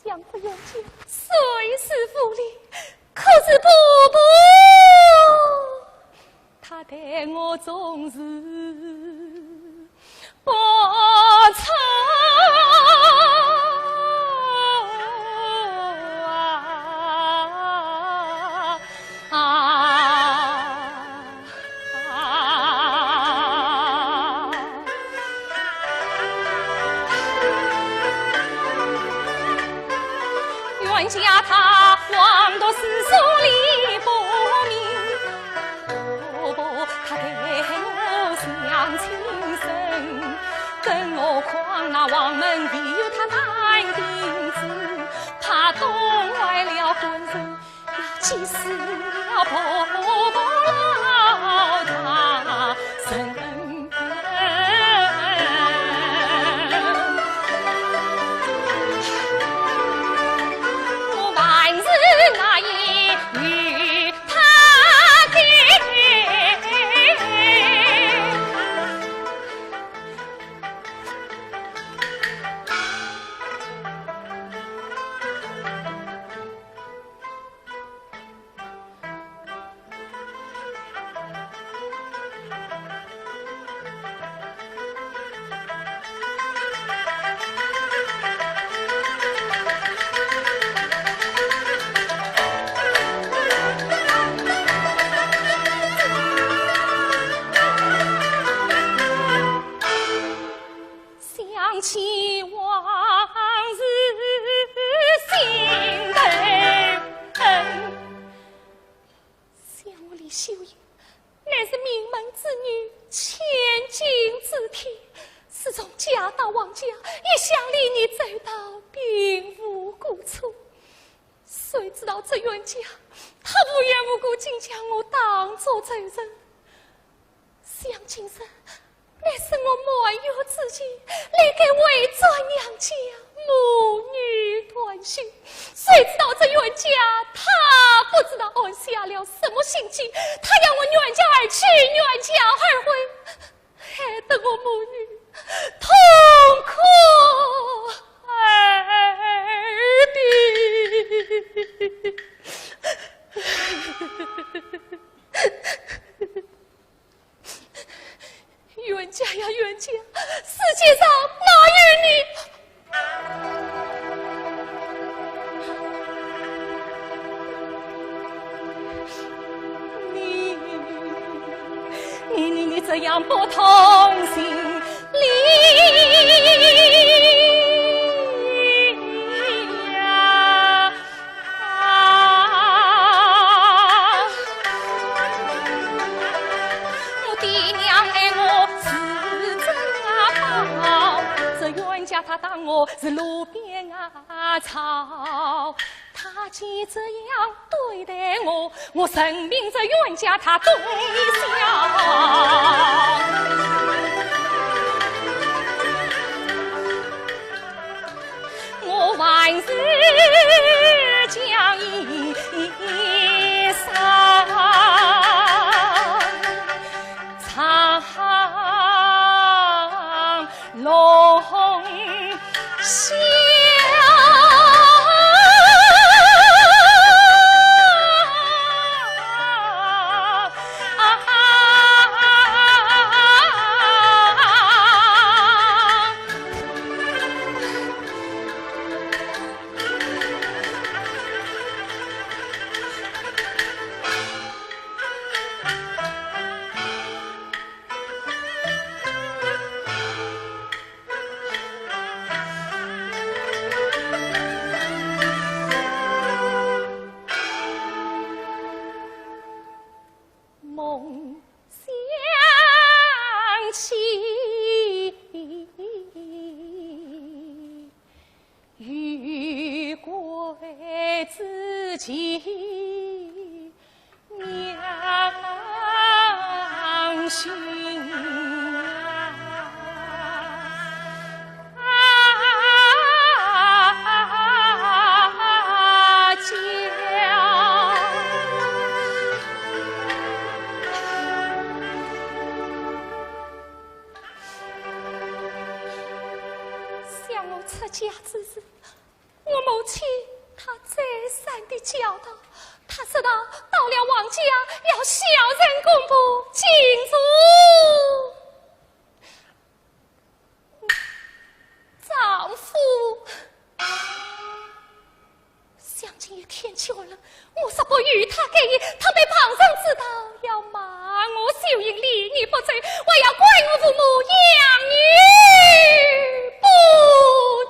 想着冤家虽是无礼，可是婆婆她待我总是不错啊。 啊，冤家他枉读诗书礼不明，婆婆她待我像亲生，更何况那黄门唯有她难定子，怕冻坏了官人。 要气死了婆婆老大人。我还是那一句他的。 想起往事心头疼。想我李秀英，乃是名门之女，千金之体，自从嫁到王家，一向礼仪周到，并无过错。谁知道这冤家，他无缘无故竟将我当作罪人。 想今日，乃是我满月之期，理该回转娘家，母女团聚。谁知道这冤家，他不知道安下了什么心计，他要我原轿而去，原轿而回，害得我母女痛苦而别。 冤家呀，冤家，世界上哪有你？你，你，你，你这样不通情理。我是路边野草。他既这样对待我，我任凭这冤家他多笑。我还是将一声长 龙啸。梦想起 与归之期，娘亲啊，啊，叫。 想我出嫁之时，我母亲她再三的教导，她说道，到了王家要孝顺公婆，敬重丈夫。 想今夜天气寒冷，我若不与她改衣，她被旁人知道，要骂我秀英礼仪不周，还要怪我父母养女不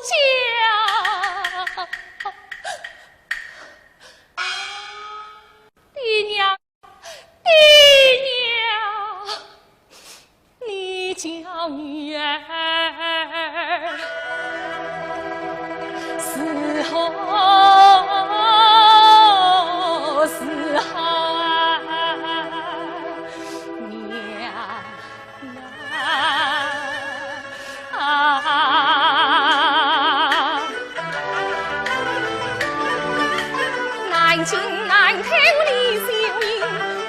教。爹娘，爹娘， 你叫女儿伺候，伺候啊，娘啊。 南京南太后李秀英，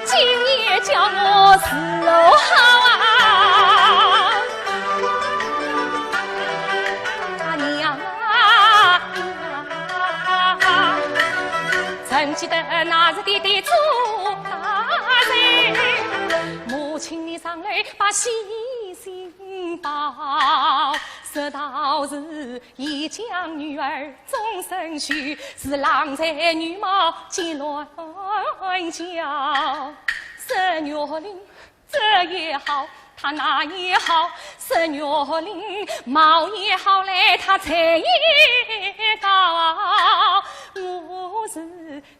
今夜叫我伺候好啊。啊，娘啊，曾记得那日爹爹做大寿，母亲你上来把喜信报，说道是 已将女儿终身许，是郎才女貌皆乱叫。佘玉林这也好，他那也好，佘玉林貌也好嘞，他才也高。我是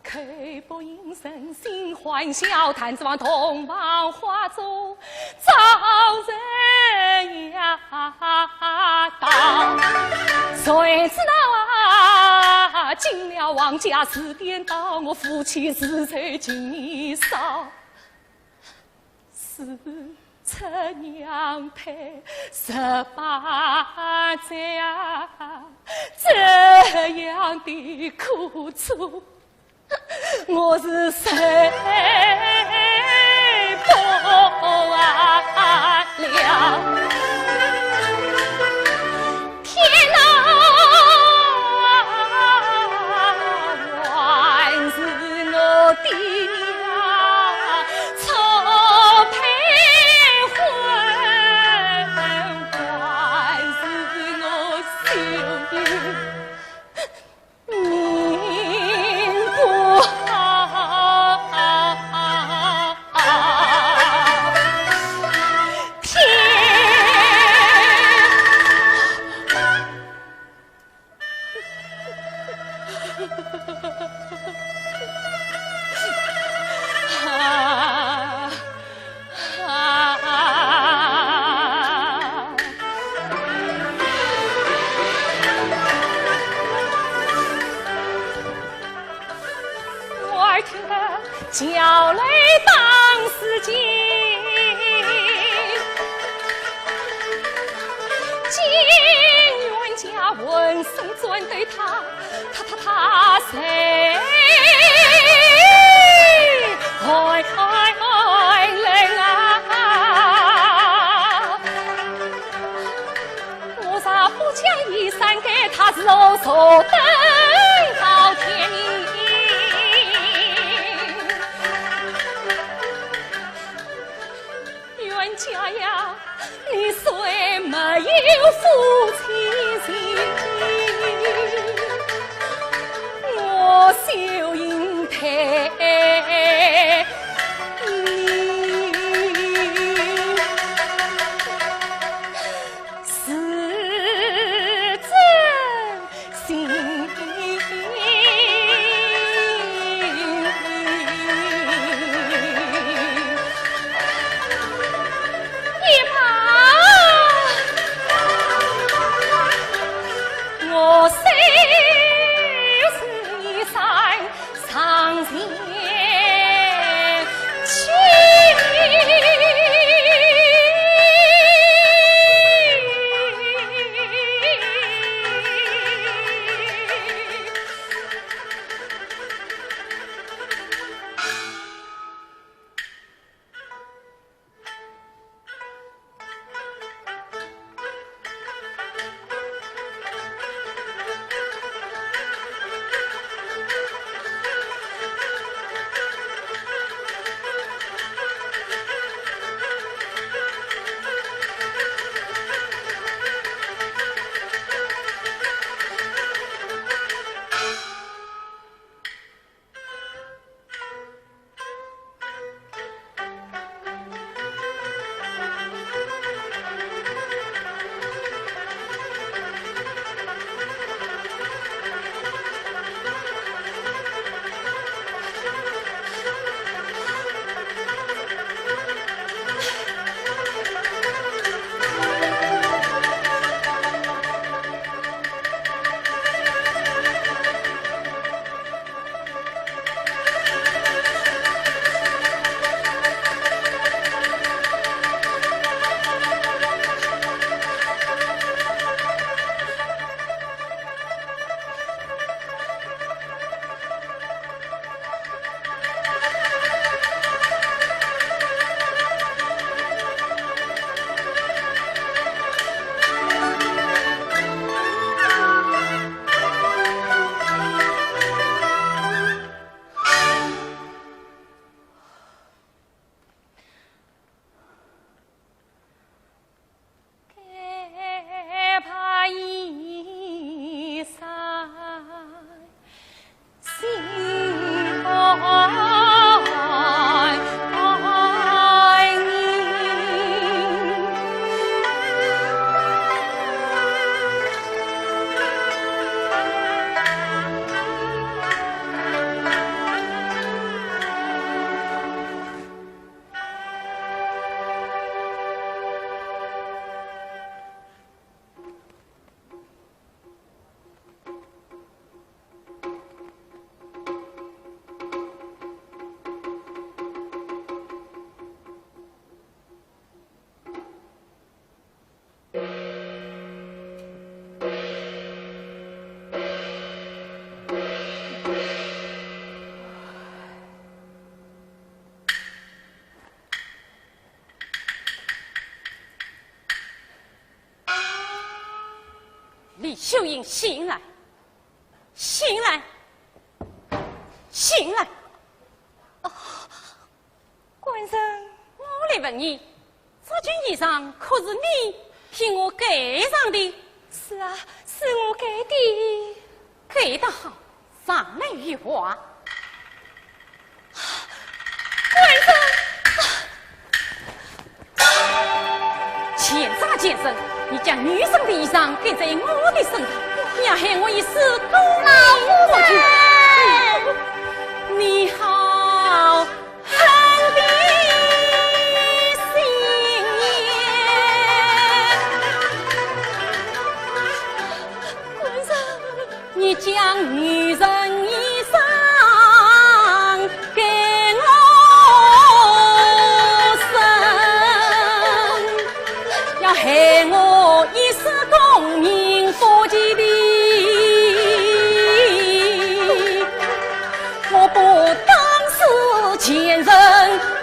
口不应声，心欢笑，谈之望洞房花烛照人呀道。谁知道啊，进了王家事颠倒，我夫妻是仇情一烧。 是出娘胎十八载啊，这样的苦楚，我是受不了。 天哪，还是我爹娘错配婚，还是我秀英命不好。来当时间，金冤家浑身转对他，他他他谁爱爱爱人啊？ 我若不讲一声，该他是何所等到天明？冤家呀，你虽没有夫妻情，我休应配你。 是真心。也罢，我虽是一山 上前去。李秀英，醒来，醒来，醒来！官人。我来问你，这件衣裳可是你替我盖上的？是啊，是我盖的。盖得好，上来叙话。官人，贱人贱人，你将女人的衣裳盖在我的身上，你要害我一世功名不就？你好 狠的心眼。官人，你将女人衣裳给我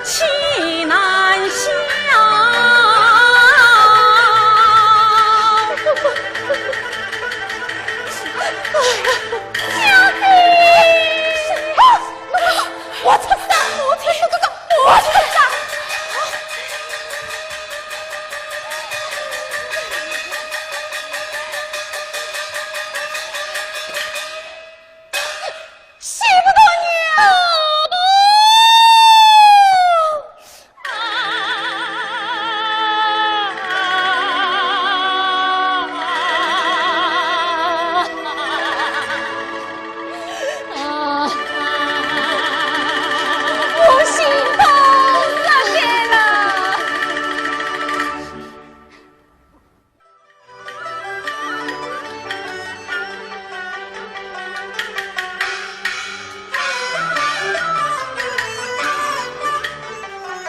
气难消。小姐，我出山，我出山，我出山。洗不得了。我心痛死了。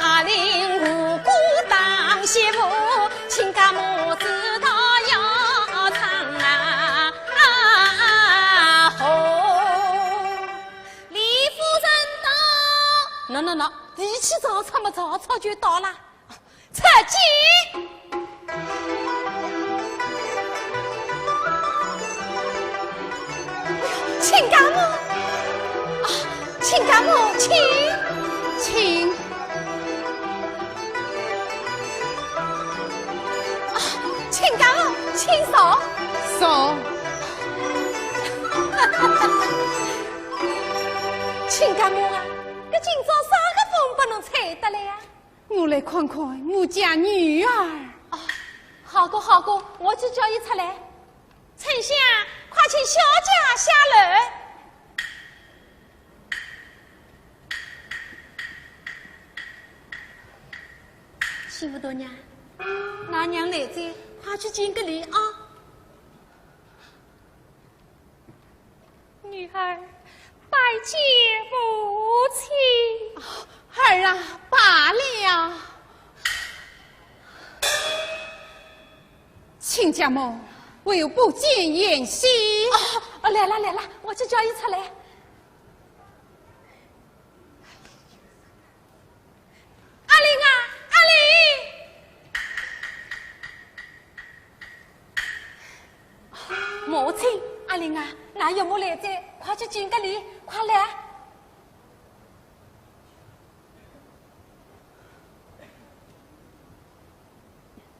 阿林无辜当媳妇，亲家母子道要唱啊，啊吼。李夫人到。喏，喏，喏，提起曹操么，曹操就到了。 出见。亲家母，啊，亲家母，请。请。啊，亲家母，请坐。坐。亲家母啊，搿今朝啥个风把侬吹得来呀？ 我来看看我家女儿。哦，好个好个，我去叫伊出来。春香，快请小姐下楼。媳妇大娘，㑚娘来哉，快去见个礼啊。 女儿拜见母亲。儿啊，罢了。亲家母，为何不见贤婿？哦，哦，来了来了，我去叫伊出来。 阿林啊，阿林！母亲，阿林啊，㑚岳母来哉，快去见个礼，快来！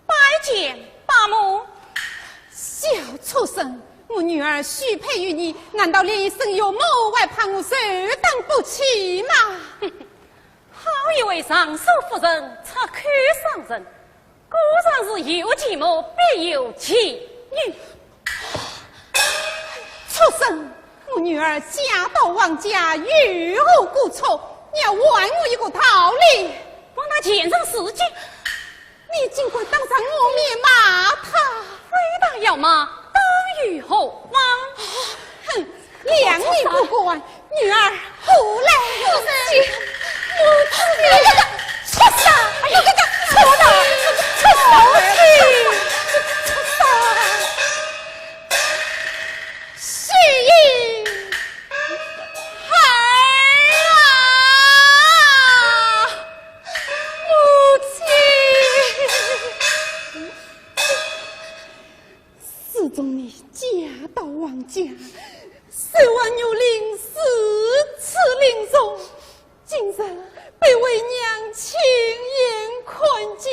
拜见伯母。小畜生，我女儿许配于你，难道连一声岳母还怕我受当不起吗？好一位尚书夫人，出口伤人，果然是有其母，必有其女。畜生，我女儿嫁到王家，有何过错？你要还我一个道理。我那前生事迹， 你竟敢当着我面骂她？非但要骂，打又何妨？哼，谅你不敢，女儿，后来。母亲，母亲。畜生，畜生，畜生，畜生。 是因孩儿啊，母亲。自从你嫁到王家，受王玉林如此凌辱， 今日被为娘亲眼看见，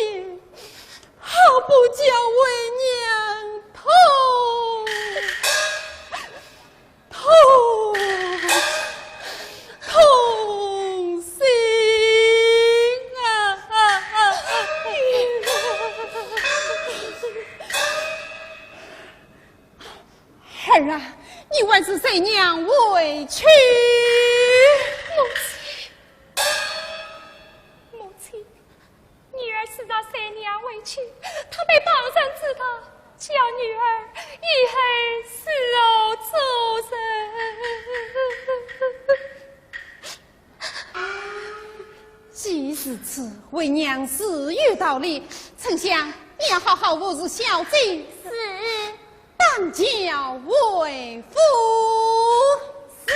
好不叫为娘痛，痛，痛心啊！ 儿啊，你还是随娘回去。母亲，母亲，女儿自然随娘回去，她被旁人知道，叫女儿以后如何做人？ 既如此，为娘自有道理。春香，你要好好服侍小姐。是。当轿回府。是。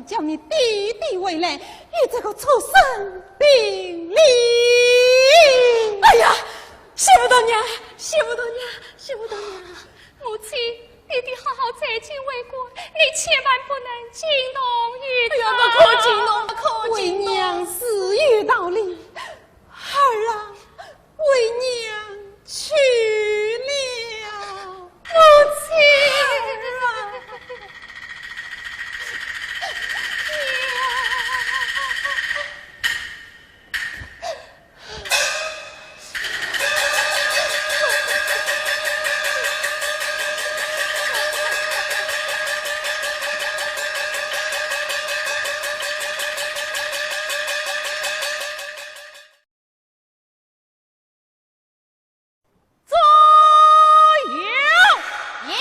叫你弟弟回来，与这个畜生评理。哎呀，谢不得娘，谢不得娘，谢不得娘。母亲，弟弟好好在京为官，你千万不能惊动于他。哎呀，不可惊动，不可惊动。为娘自有道理。儿啊， 为娘去了。母亲。左右！有！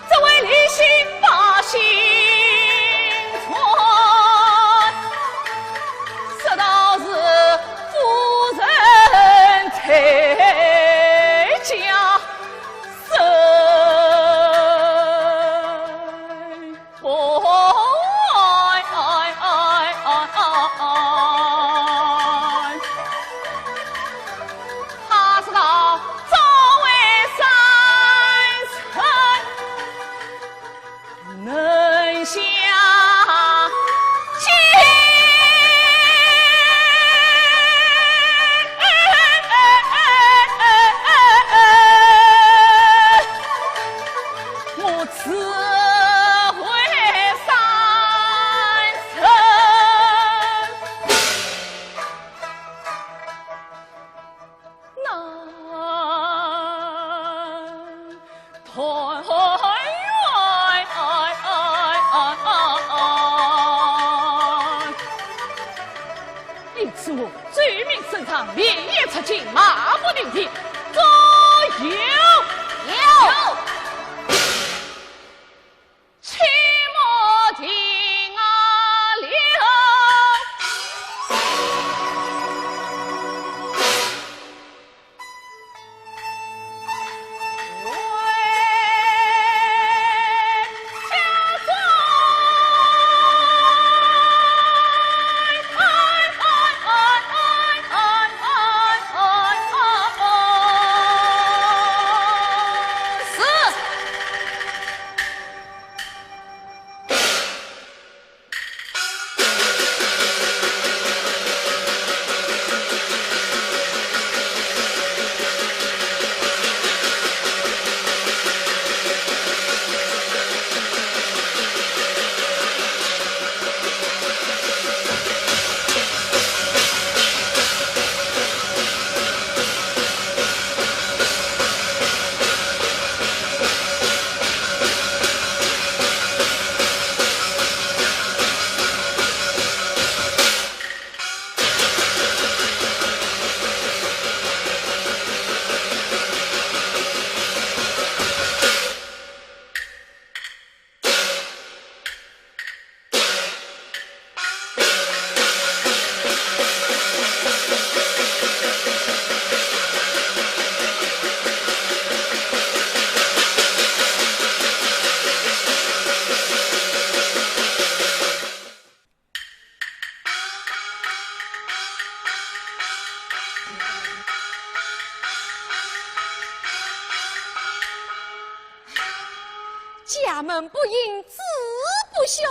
这位理性百姓传，说道是夫人退家身。 因此我罪名深长，连夜出京，马不停蹄。左右！有！请母亲啊，留。家门不幸子不孝，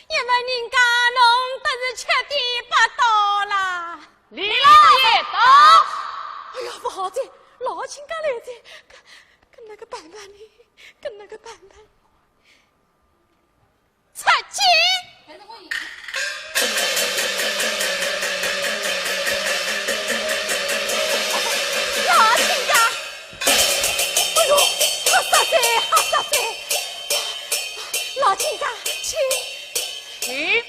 也问人家侬得是吃点八到啦。李老爷到。哎呀，不好哉，老亲家来哉，搿搿哪个办办呢？搿哪个办办？出去。老亲家，哎呦，好煞哉，好煞哉！老亲家，请。请。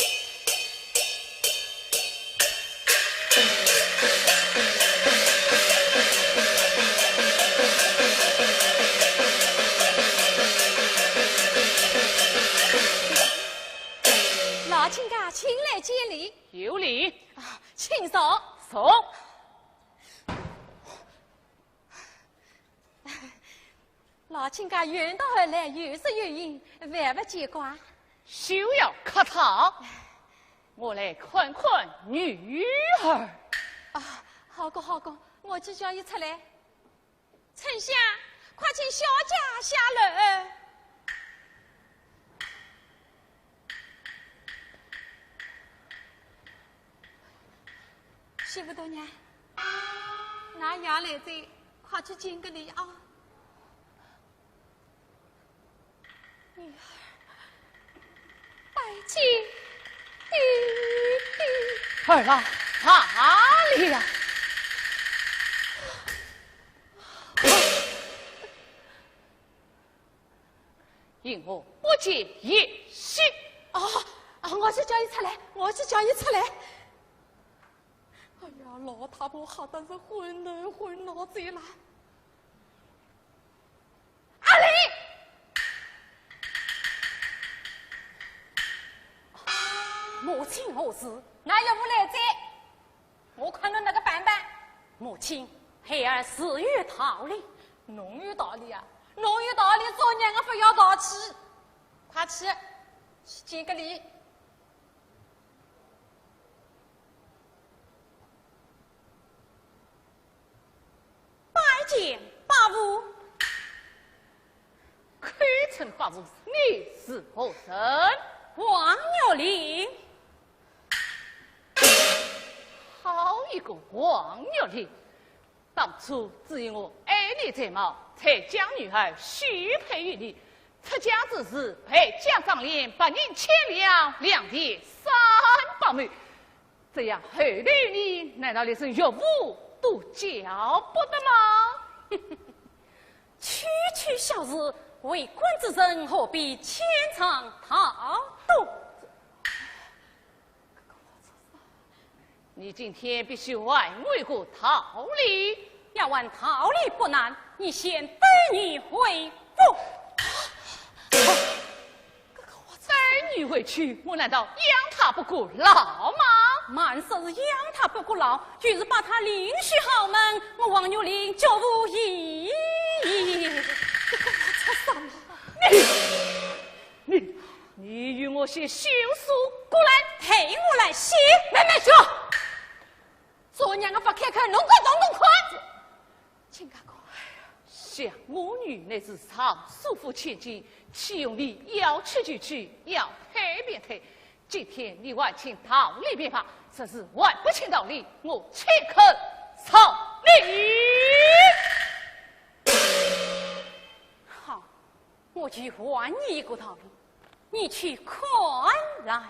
老亲家，请来见礼。有礼。啊，请坐。坐。 老亲家远道而来，有失远迎，万勿见怪。休要客套，我来看看女儿。啊，好个好个，我去叫伊出来。春香，快请小姐下楼。 媳妇大娘，㑚爷来哉，快去见个礼啊！女儿拜见爹爹。儿啊，哪里呀？ 因何不见贤婿？啊，啊，我去叫伊出来，我去叫伊出来。哎呀，老太婆吓得是昏头昏脑子啦。阿丽！母亲何事？㑚岳父来哉。 我看侬哪个办办？母亲，孩儿自有道理。侬有道理啊？侬有道理，做娘个勿要淘气。快去，去见个礼。拜见伯父。 口称伯父，你是何人？王玉林。好一个王玉林！当初只因我爱你才貌，才将女儿许配于你。出嫁之时，陪嫁妆奁，白银千两，良田三百亩。 这样后头你难道连声岳父都叫不得吗？区区小事，为官之人何必牵肠挂肚？你今天必须还我一个道理。要还道理不难，你先带女回府。 带女回去，我难道养她不过老吗？慢说是养她不过老，就是把她另许好门，我王玉林绝无异议。你，你，你与我写休书过来。待我来写。慢慢说。做娘个勿开口，侬敢动动看？亲家公。 想我女乃是尚书府千金，岂容你要娶就娶，要退便退？今天你还请道理便罢，若是还不请道理，我岂肯饶你？好，我就还你一个道理，你去看来。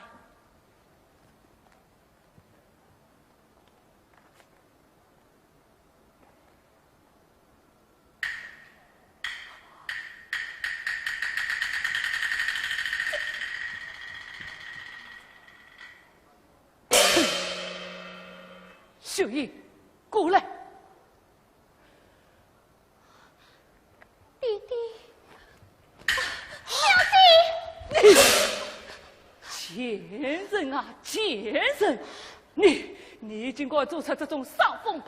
秀英，过来。 爹爹，小姐。贱人啊，贱人！你，你竟敢做出这种伤风败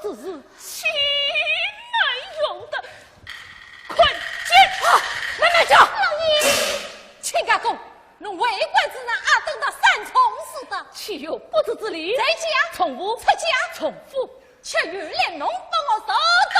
俗之事，岂能容得！快进！啊，慢慢叫！老爷。亲家公，侬为官之人啊，等到三从四德。岂有不知之理？在家。从父。出家。从父。 却有脸侬帮我说道。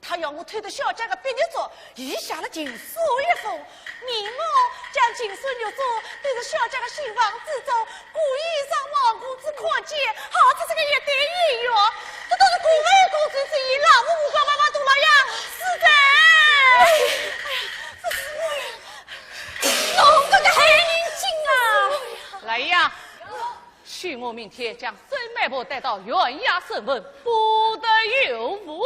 他要我偷得小姐的碧玉镯，已下了情书一封。你我将情书玉镯对着小姐的新房之中，故意让王公子看见，好出这个一对姻缘。这都是顾府公子之意，老夫胡家妈妈杜老爷死罪。哎呀，这是我呀！侬这个害人精啊！来呀， 许我明天将孙媒婆带到县衙审问，不得有误。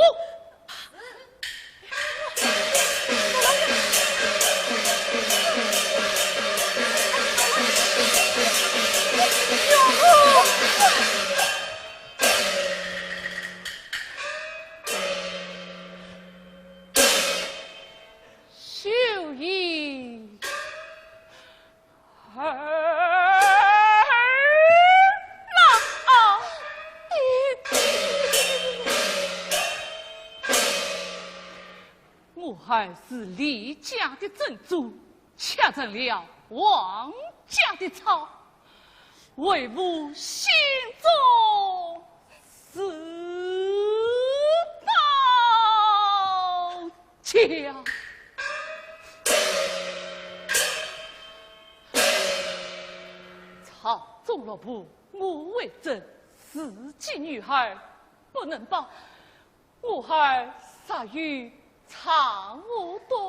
我儿是李家的珍珠，却成了王家的草，为父心中是刀。 家。朝中落步，我为证，自己女儿不能保，我儿杀有藏无端。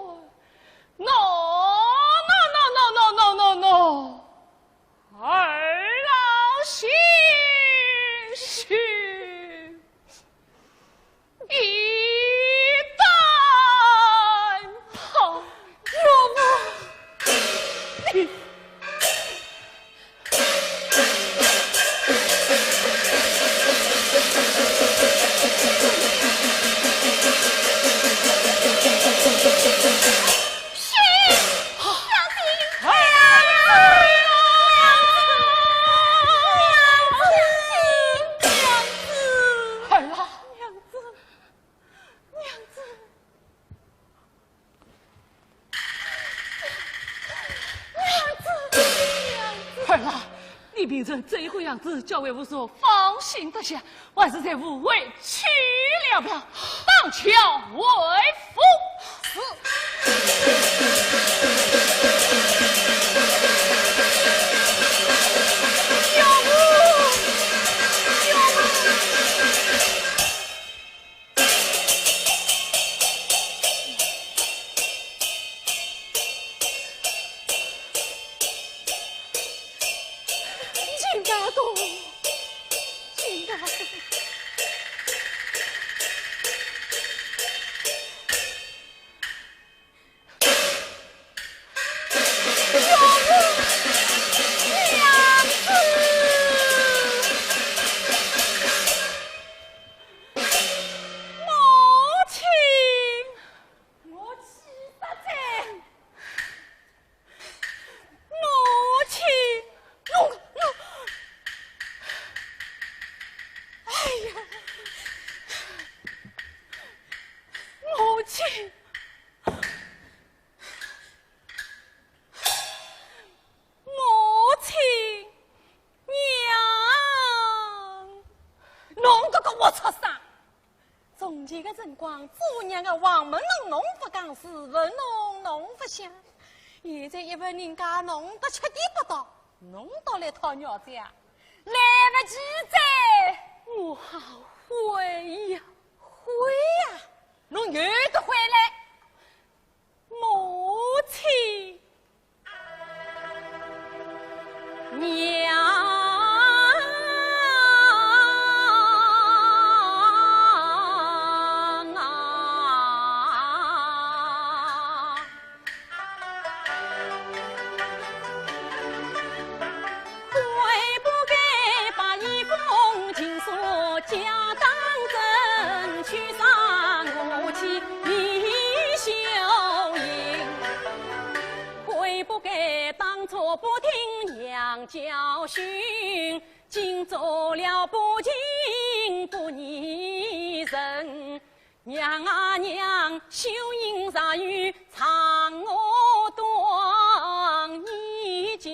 No, no, no, no, no, no, no, no. 二老心虚，一旦怕，岳父，你 儿啊，娘子，娘子。 儿啊，你病成这副样子，叫为父所放心得下，还是随父回去了吧。当朝回府。是。母亲，我气煞哉！母亲，我，我，哎呀，母亲。 母亲，娘。侬搿个活畜生！从前个辰光，做娘个横门弄侬勿讲，竖门弄侬勿响。现在一份人家弄得七颠八倒，侬倒来讨饶哉啊？来勿及哉！我后悔呀！悔呀！侬有得悔来！ 母亲，娘啊！悔不该把一封情书交当真，取笑我妻李秀英。悔不该当初不听娘教训，竟做了不敬不义人。 娘啊娘，秀英若有藏我断，你教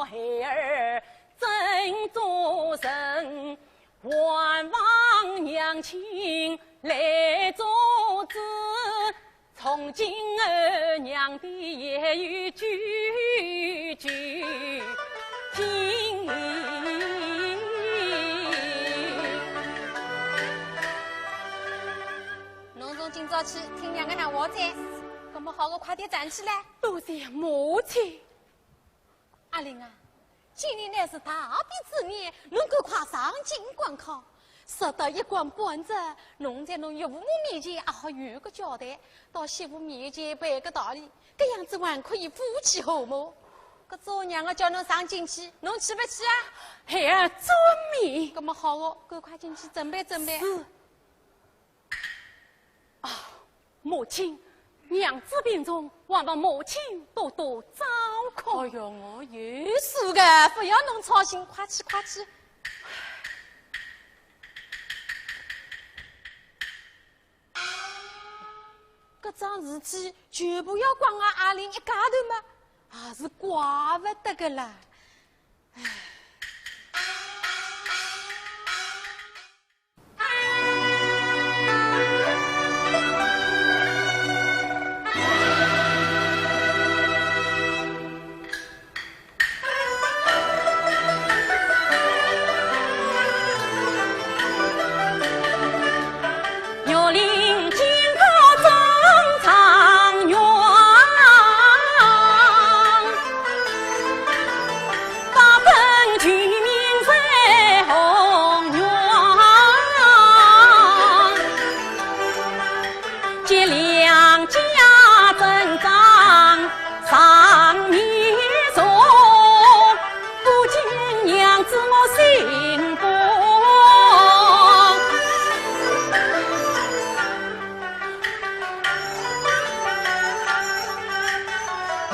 孩儿怎做人？还望娘亲来做主。今儿娘的言语句句听。侬从今朝起听娘个闲话哉，搿么好个，快点站起来。多谢母亲。 阿林啊，今年乃是大比之年，侬赶快上京赶考，若得一官半职，侬在侬岳父母面前也好有个交代，到媳妇面前赔个道理，搿样子还可以夫妻和睦。搿做娘个叫侬上京去，侬去勿去啊？孩儿遵命。搿么好哦，赶快进去准备准备。是。 啊，母亲，娘子病重，还望母亲多多照顾。哎哟，我有数个，勿要侬操心，快去，快去。搿桩事体全部要怪阿林一家头嘛，也是怪勿得个啦。唉。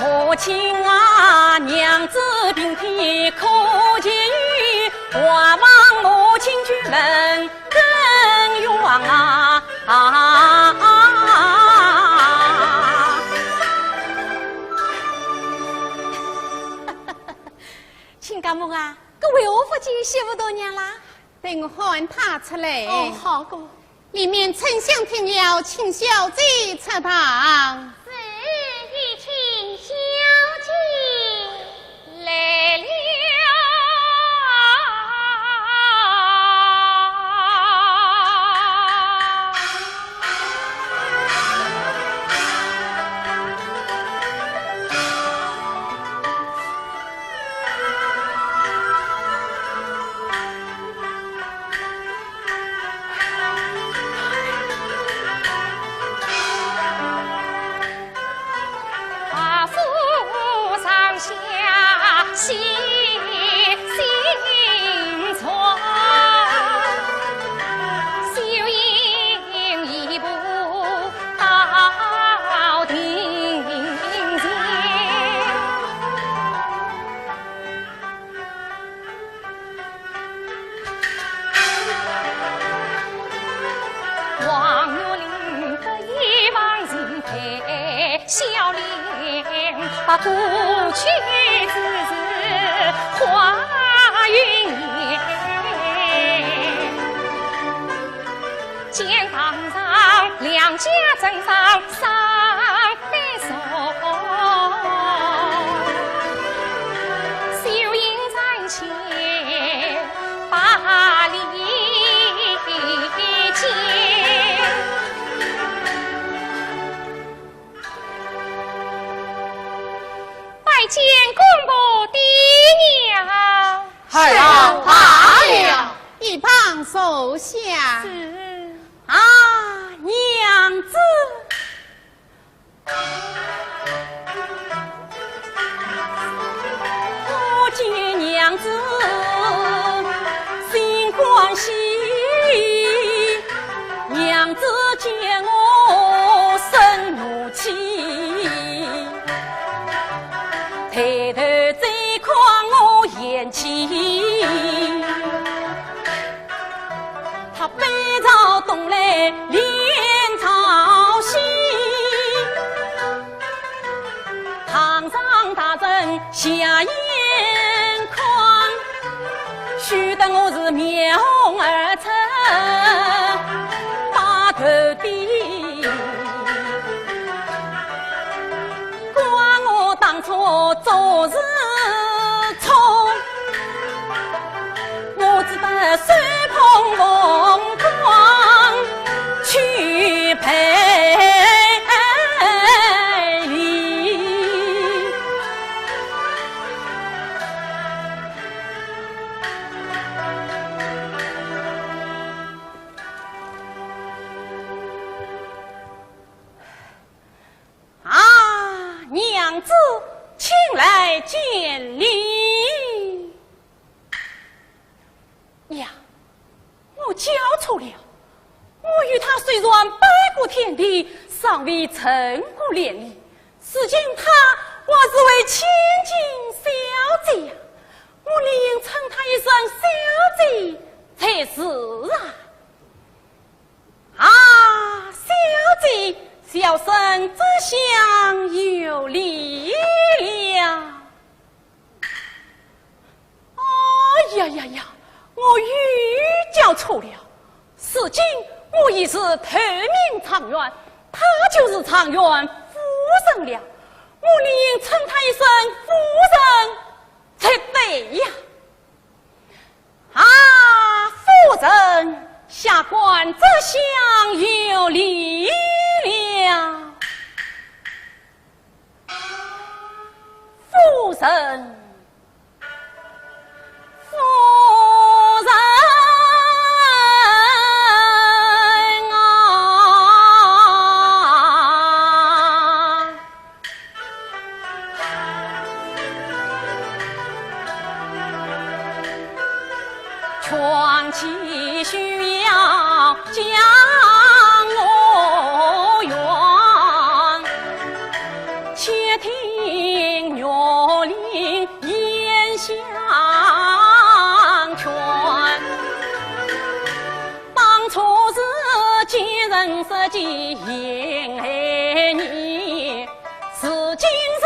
母亲啊，娘子病体可治愈，还望母亲出门更远啊。啊。亲家母啊，搿为何勿见媳妇大娘啦？等我喊她出来。哦，好个。 里面春香听了，请小姐出堂。是，有请小姐来了。拜见公婆爹娘。哎呀，罢了，一旁坐下。是。啊，娘子。 我见娘子心欢喜，娘子见我生怒气，抬头再看我嫌弃。 她背朝东来脸朝西，堂上大人斜眼看，羞得我是面红耳赤，把头低。我做事错，我只得手捧凤冠去赔礼。啊，娘子，请来见礼。呀，我叫错了，我与他虽然拜过天地，尚未成过连理，如今他还是位千金小姐呀，我理应称她一声小姐才是啊。 啊，小姐，小生这厢有礼了。哎呀呀呀，我又叫错了。如今我已是头名状元，她就是状元夫人了。我理应称她一声夫人才对呀。 啊，夫人，下官这厢有礼了。夫人，夫人啊！ 劝妻休要将我怨，且听玉林言相劝。 当初是奸人设计陷害你，如今是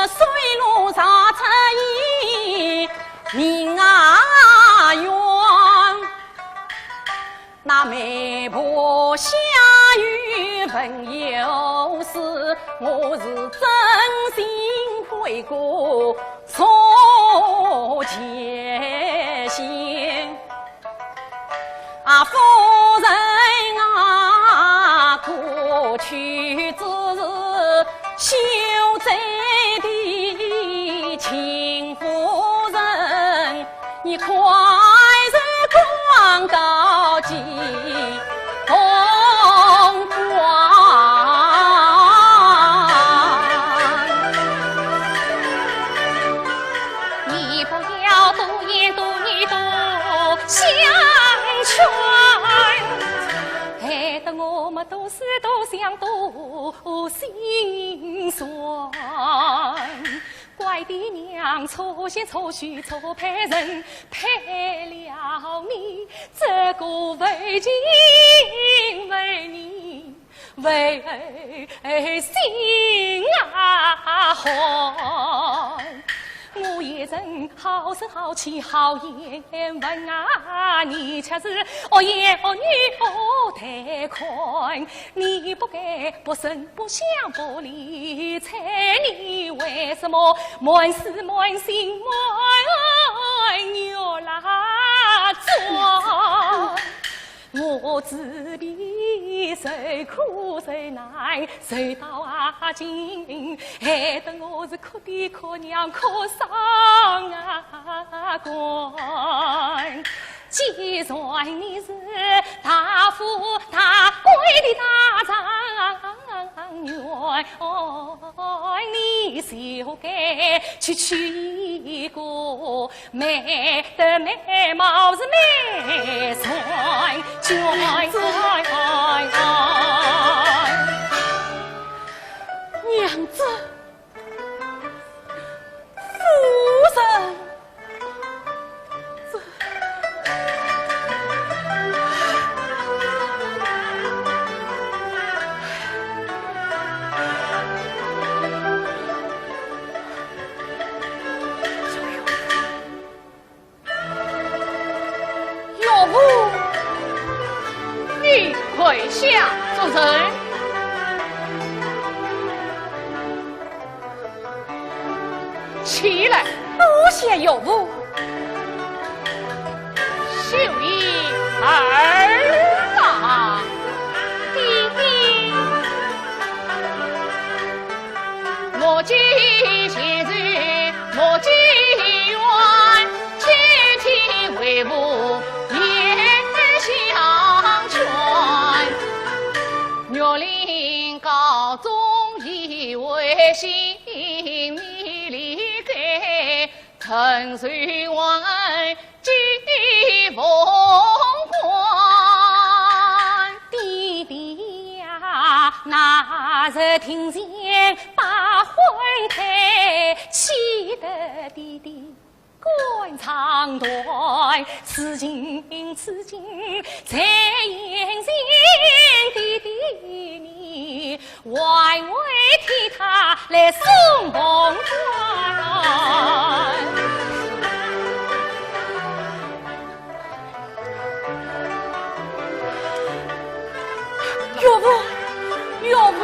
水路查出一名啊冤。那媒婆下有文有诗，我是真心悔过，错前行。 啊，夫人啊，过去之事，休再提。秦夫人，你快些转告齐公公。 你不要多言多语多相劝，害得我们多思多想多心酸。怪爹娘错选错婿错配人，配了你这个为情为义 为儿心啊寒。我也曾好声好气好言文啊，你却是恶言恶语恶待看。你不该不声不响不理睬，你为什么满思满心满月蜡妆？ 我自卑受苦受难受到啊今，害得我是哭爹哭娘哭丧啊官。既然你是大富大贵的大状元，你就该去娶一个 美的美貌是美人，娟。娘子，夫人，这，岳父，你跪下做甚？起来。多谢岳父。秀英儿啊，爹爹。莫急前程莫急远，千金为父也相劝。玉林高中已危险，你离开 承受万劫风寒。爹爹呀，那日庭前把婚退，气得爹爹肝肠断，此情此景在眼前，爹爹你 还未替他来送凤冠。岳父，岳父。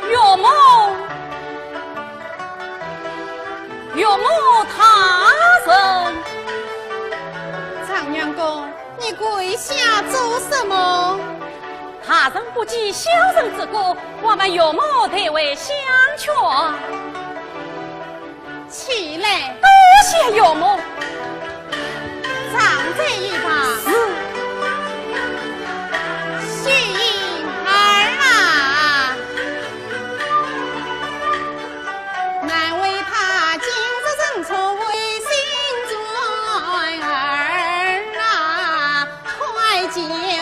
岳母，岳母大人。张相公，你跪下做什么？大人不计小人之过，望问岳母代为相劝。 起来。多谢岳母。站在一旁。是。秀英儿啊，难为他今日认错违心转，儿啊， 快解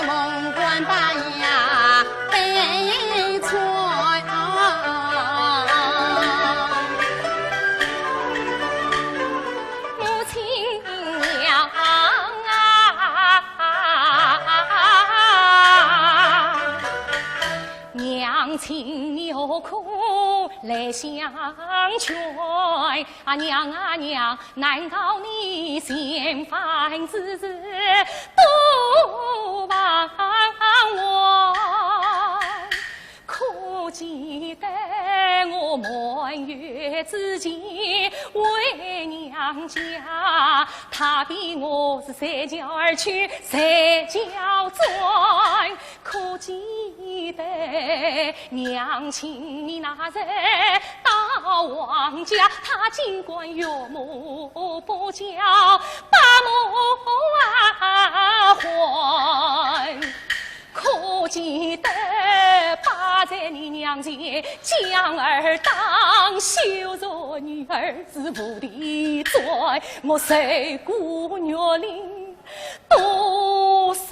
凤冠把牙背穿。母亲娘啊，娘亲你何苦来相劝？ 啊，娘啊娘，难道你前番之事都忘怀？可记得我满月之前回娘家，踏遍我是三教二曲三教转。 可记得娘亲你那日到王家，她尽管岳母不教，把母啊唤。可记得把在你娘前将儿打，羞辱女儿是无地转，我受过玉林 多少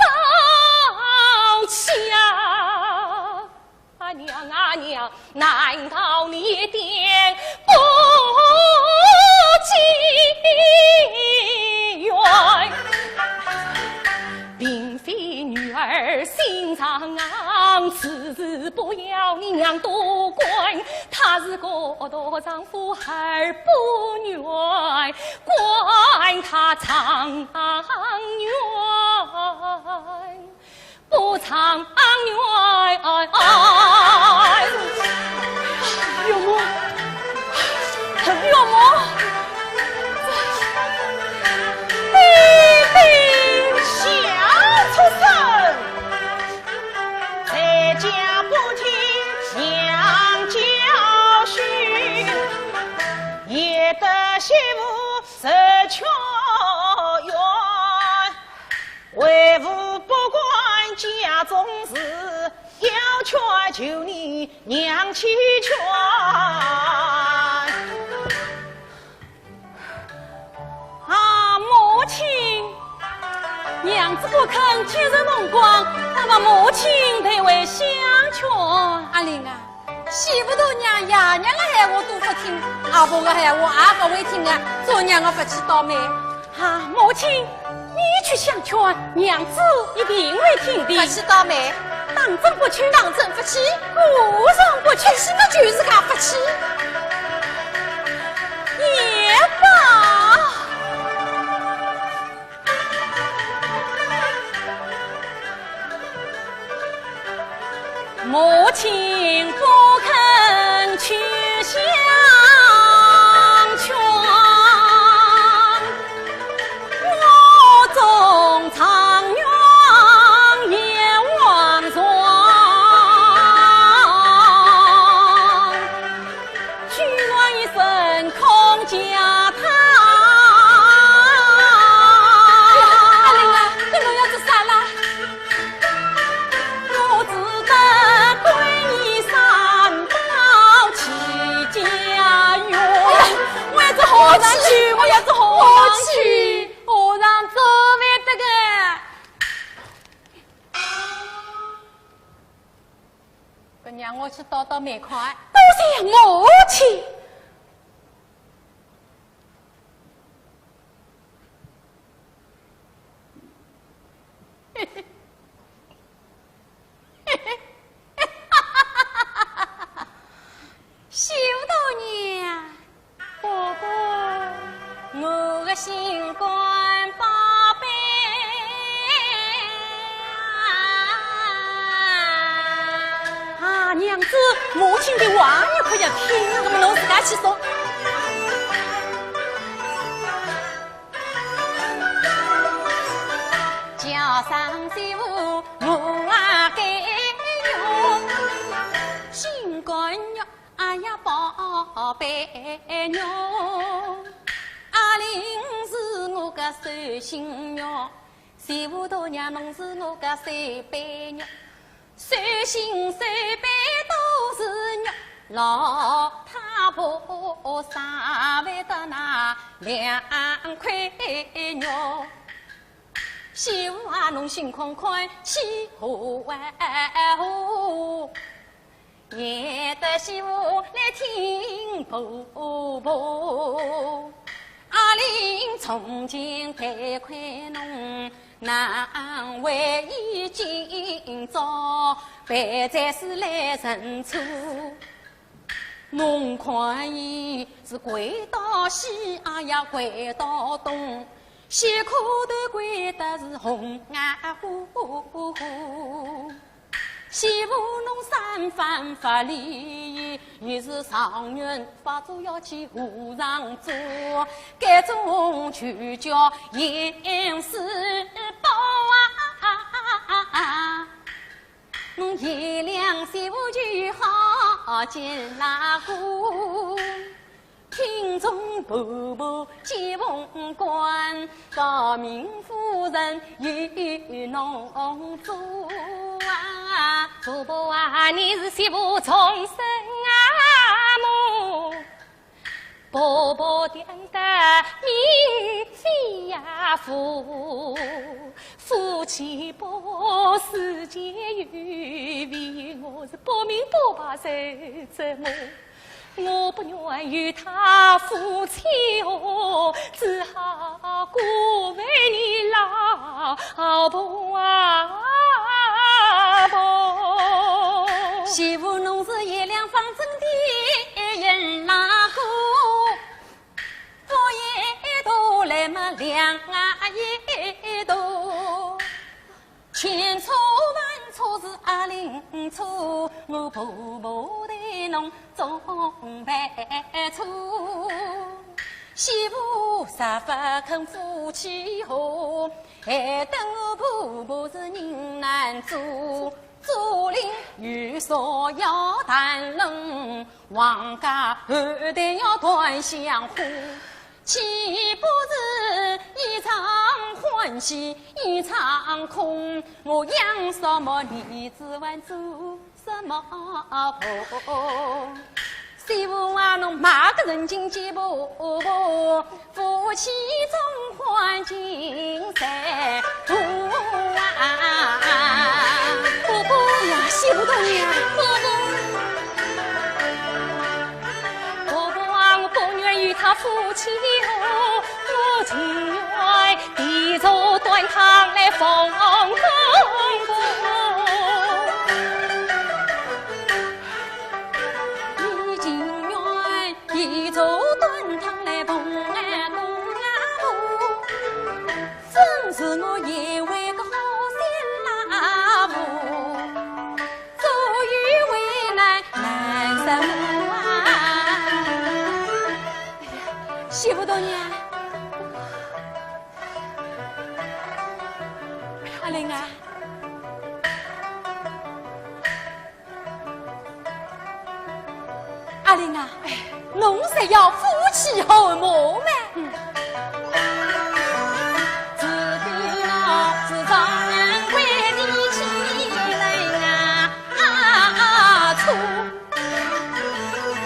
气啊！啊，娘啊娘，难道你一点不积怨？并非女儿心肠硬，此事不要你娘多管，她是个大丈夫而不愿， 管她长远不长远。岳母，岳母，爹爹。小畜生，在家不听娘教训，也得媳妇 受劝冤，为父不管家中事，要劝就你娘亲劝。啊，母亲，娘子不肯，今日辰光，那么母亲代为相劝。阿林啊， 媳妇大娘爷娘个闲话都勿听，阿婆个闲话也勿会听个，做娘个勿去倒霉。啊，母亲，你去相劝，娘子一定会听的。勿去倒霉，当真勿去？当真勿去，果然勿去，是，那就是介勿去。也罢。去，我要是和尚去，和尚做勿得个。搿让我去倒倒霉快。都是我去。 媳妇大娘。婆婆。我个心肝宝贝啊！啊，娘子，母亲的话你可要听，那么侬自家去说。 叫声媳妇我啊该肉，心肝肉，哎呀宝贝肉。阿玲是我个手心肉，媳妇大娘侬是我个手背肉。 手心手背都是肉，老太婆舍勿得那两块肉。媳妇啊，侬心宽宽去好啊好，也得媳妇来听婆婆。阿玲从前待亏侬， 难为伊今朝，别再是来认错。侬看伊是跪到西，哎呀跪到东，西裤头跪得是红啊火火。 媳妇侬三番发礼，伊是上元发作要去和尚做，该种就叫现世报啊。侬贤良媳妇就好见拉过。 听从婆婆解凤冠，诰命夫人与侬做啊。婆婆啊，你是媳妇终身啊母，婆婆定得命非呀福，夫妻百世间有为，我是不明不白谁怎么 我不愿与他夫妻和，只好过问你老婆啊婆。媳妇侬是贤良方正的人哪个，我一头来嘛两啊一头。 千错万错是阿玲错，我婆婆待侬总犯错。媳妇啥勿肯夫妻和，害得我婆婆是人难做。做人有数要谈拢，王家后代要团香火。 岂不是一场欢喜一场空？我养什么儿子还做什么婆？媳妇啊，侬骂个人情几婆婆，夫妻总欢情在途啊。婆婆呀，媳妇大娘，婆婆。 婆婆啊，我不愿与他夫妻和，我情愿地坐端汤来奉公公。你情愿地坐端汤来奉公公。真是我也为个好心啦婆。 左右为难难什么啊？媳妇大娘，阿玲啊，阿玲啊，哎，侬是要夫妻和睦吗？嗯。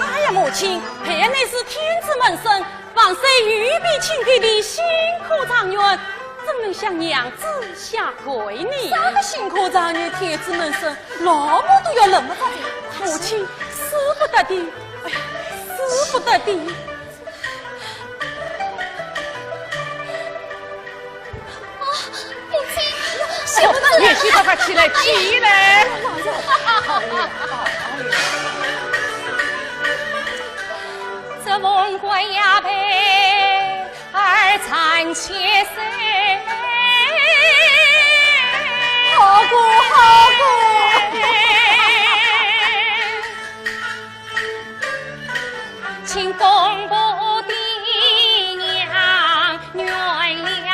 哎呀，母亲，孩儿乃是天子门生，望谁御笔亲点的新科状元，怎能向娘子下跪呢？啥个新科状元，天子门生，老母都要认不得的。母亲，使不得的，哎呀，使不得的。啊，母亲，使不得了。贤婿，快快起来，起来。这凤冠霞帔 儿暂且收。好个，好个。请公婆爹娘原谅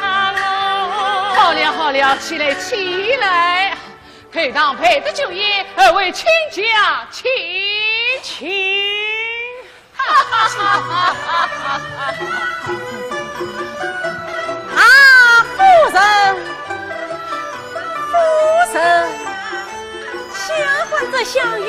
我。好了，好了，起来，起来。陪堂备得酒宴，二位亲家请。请。 啊，夫人，夫人，丫鬟这厢有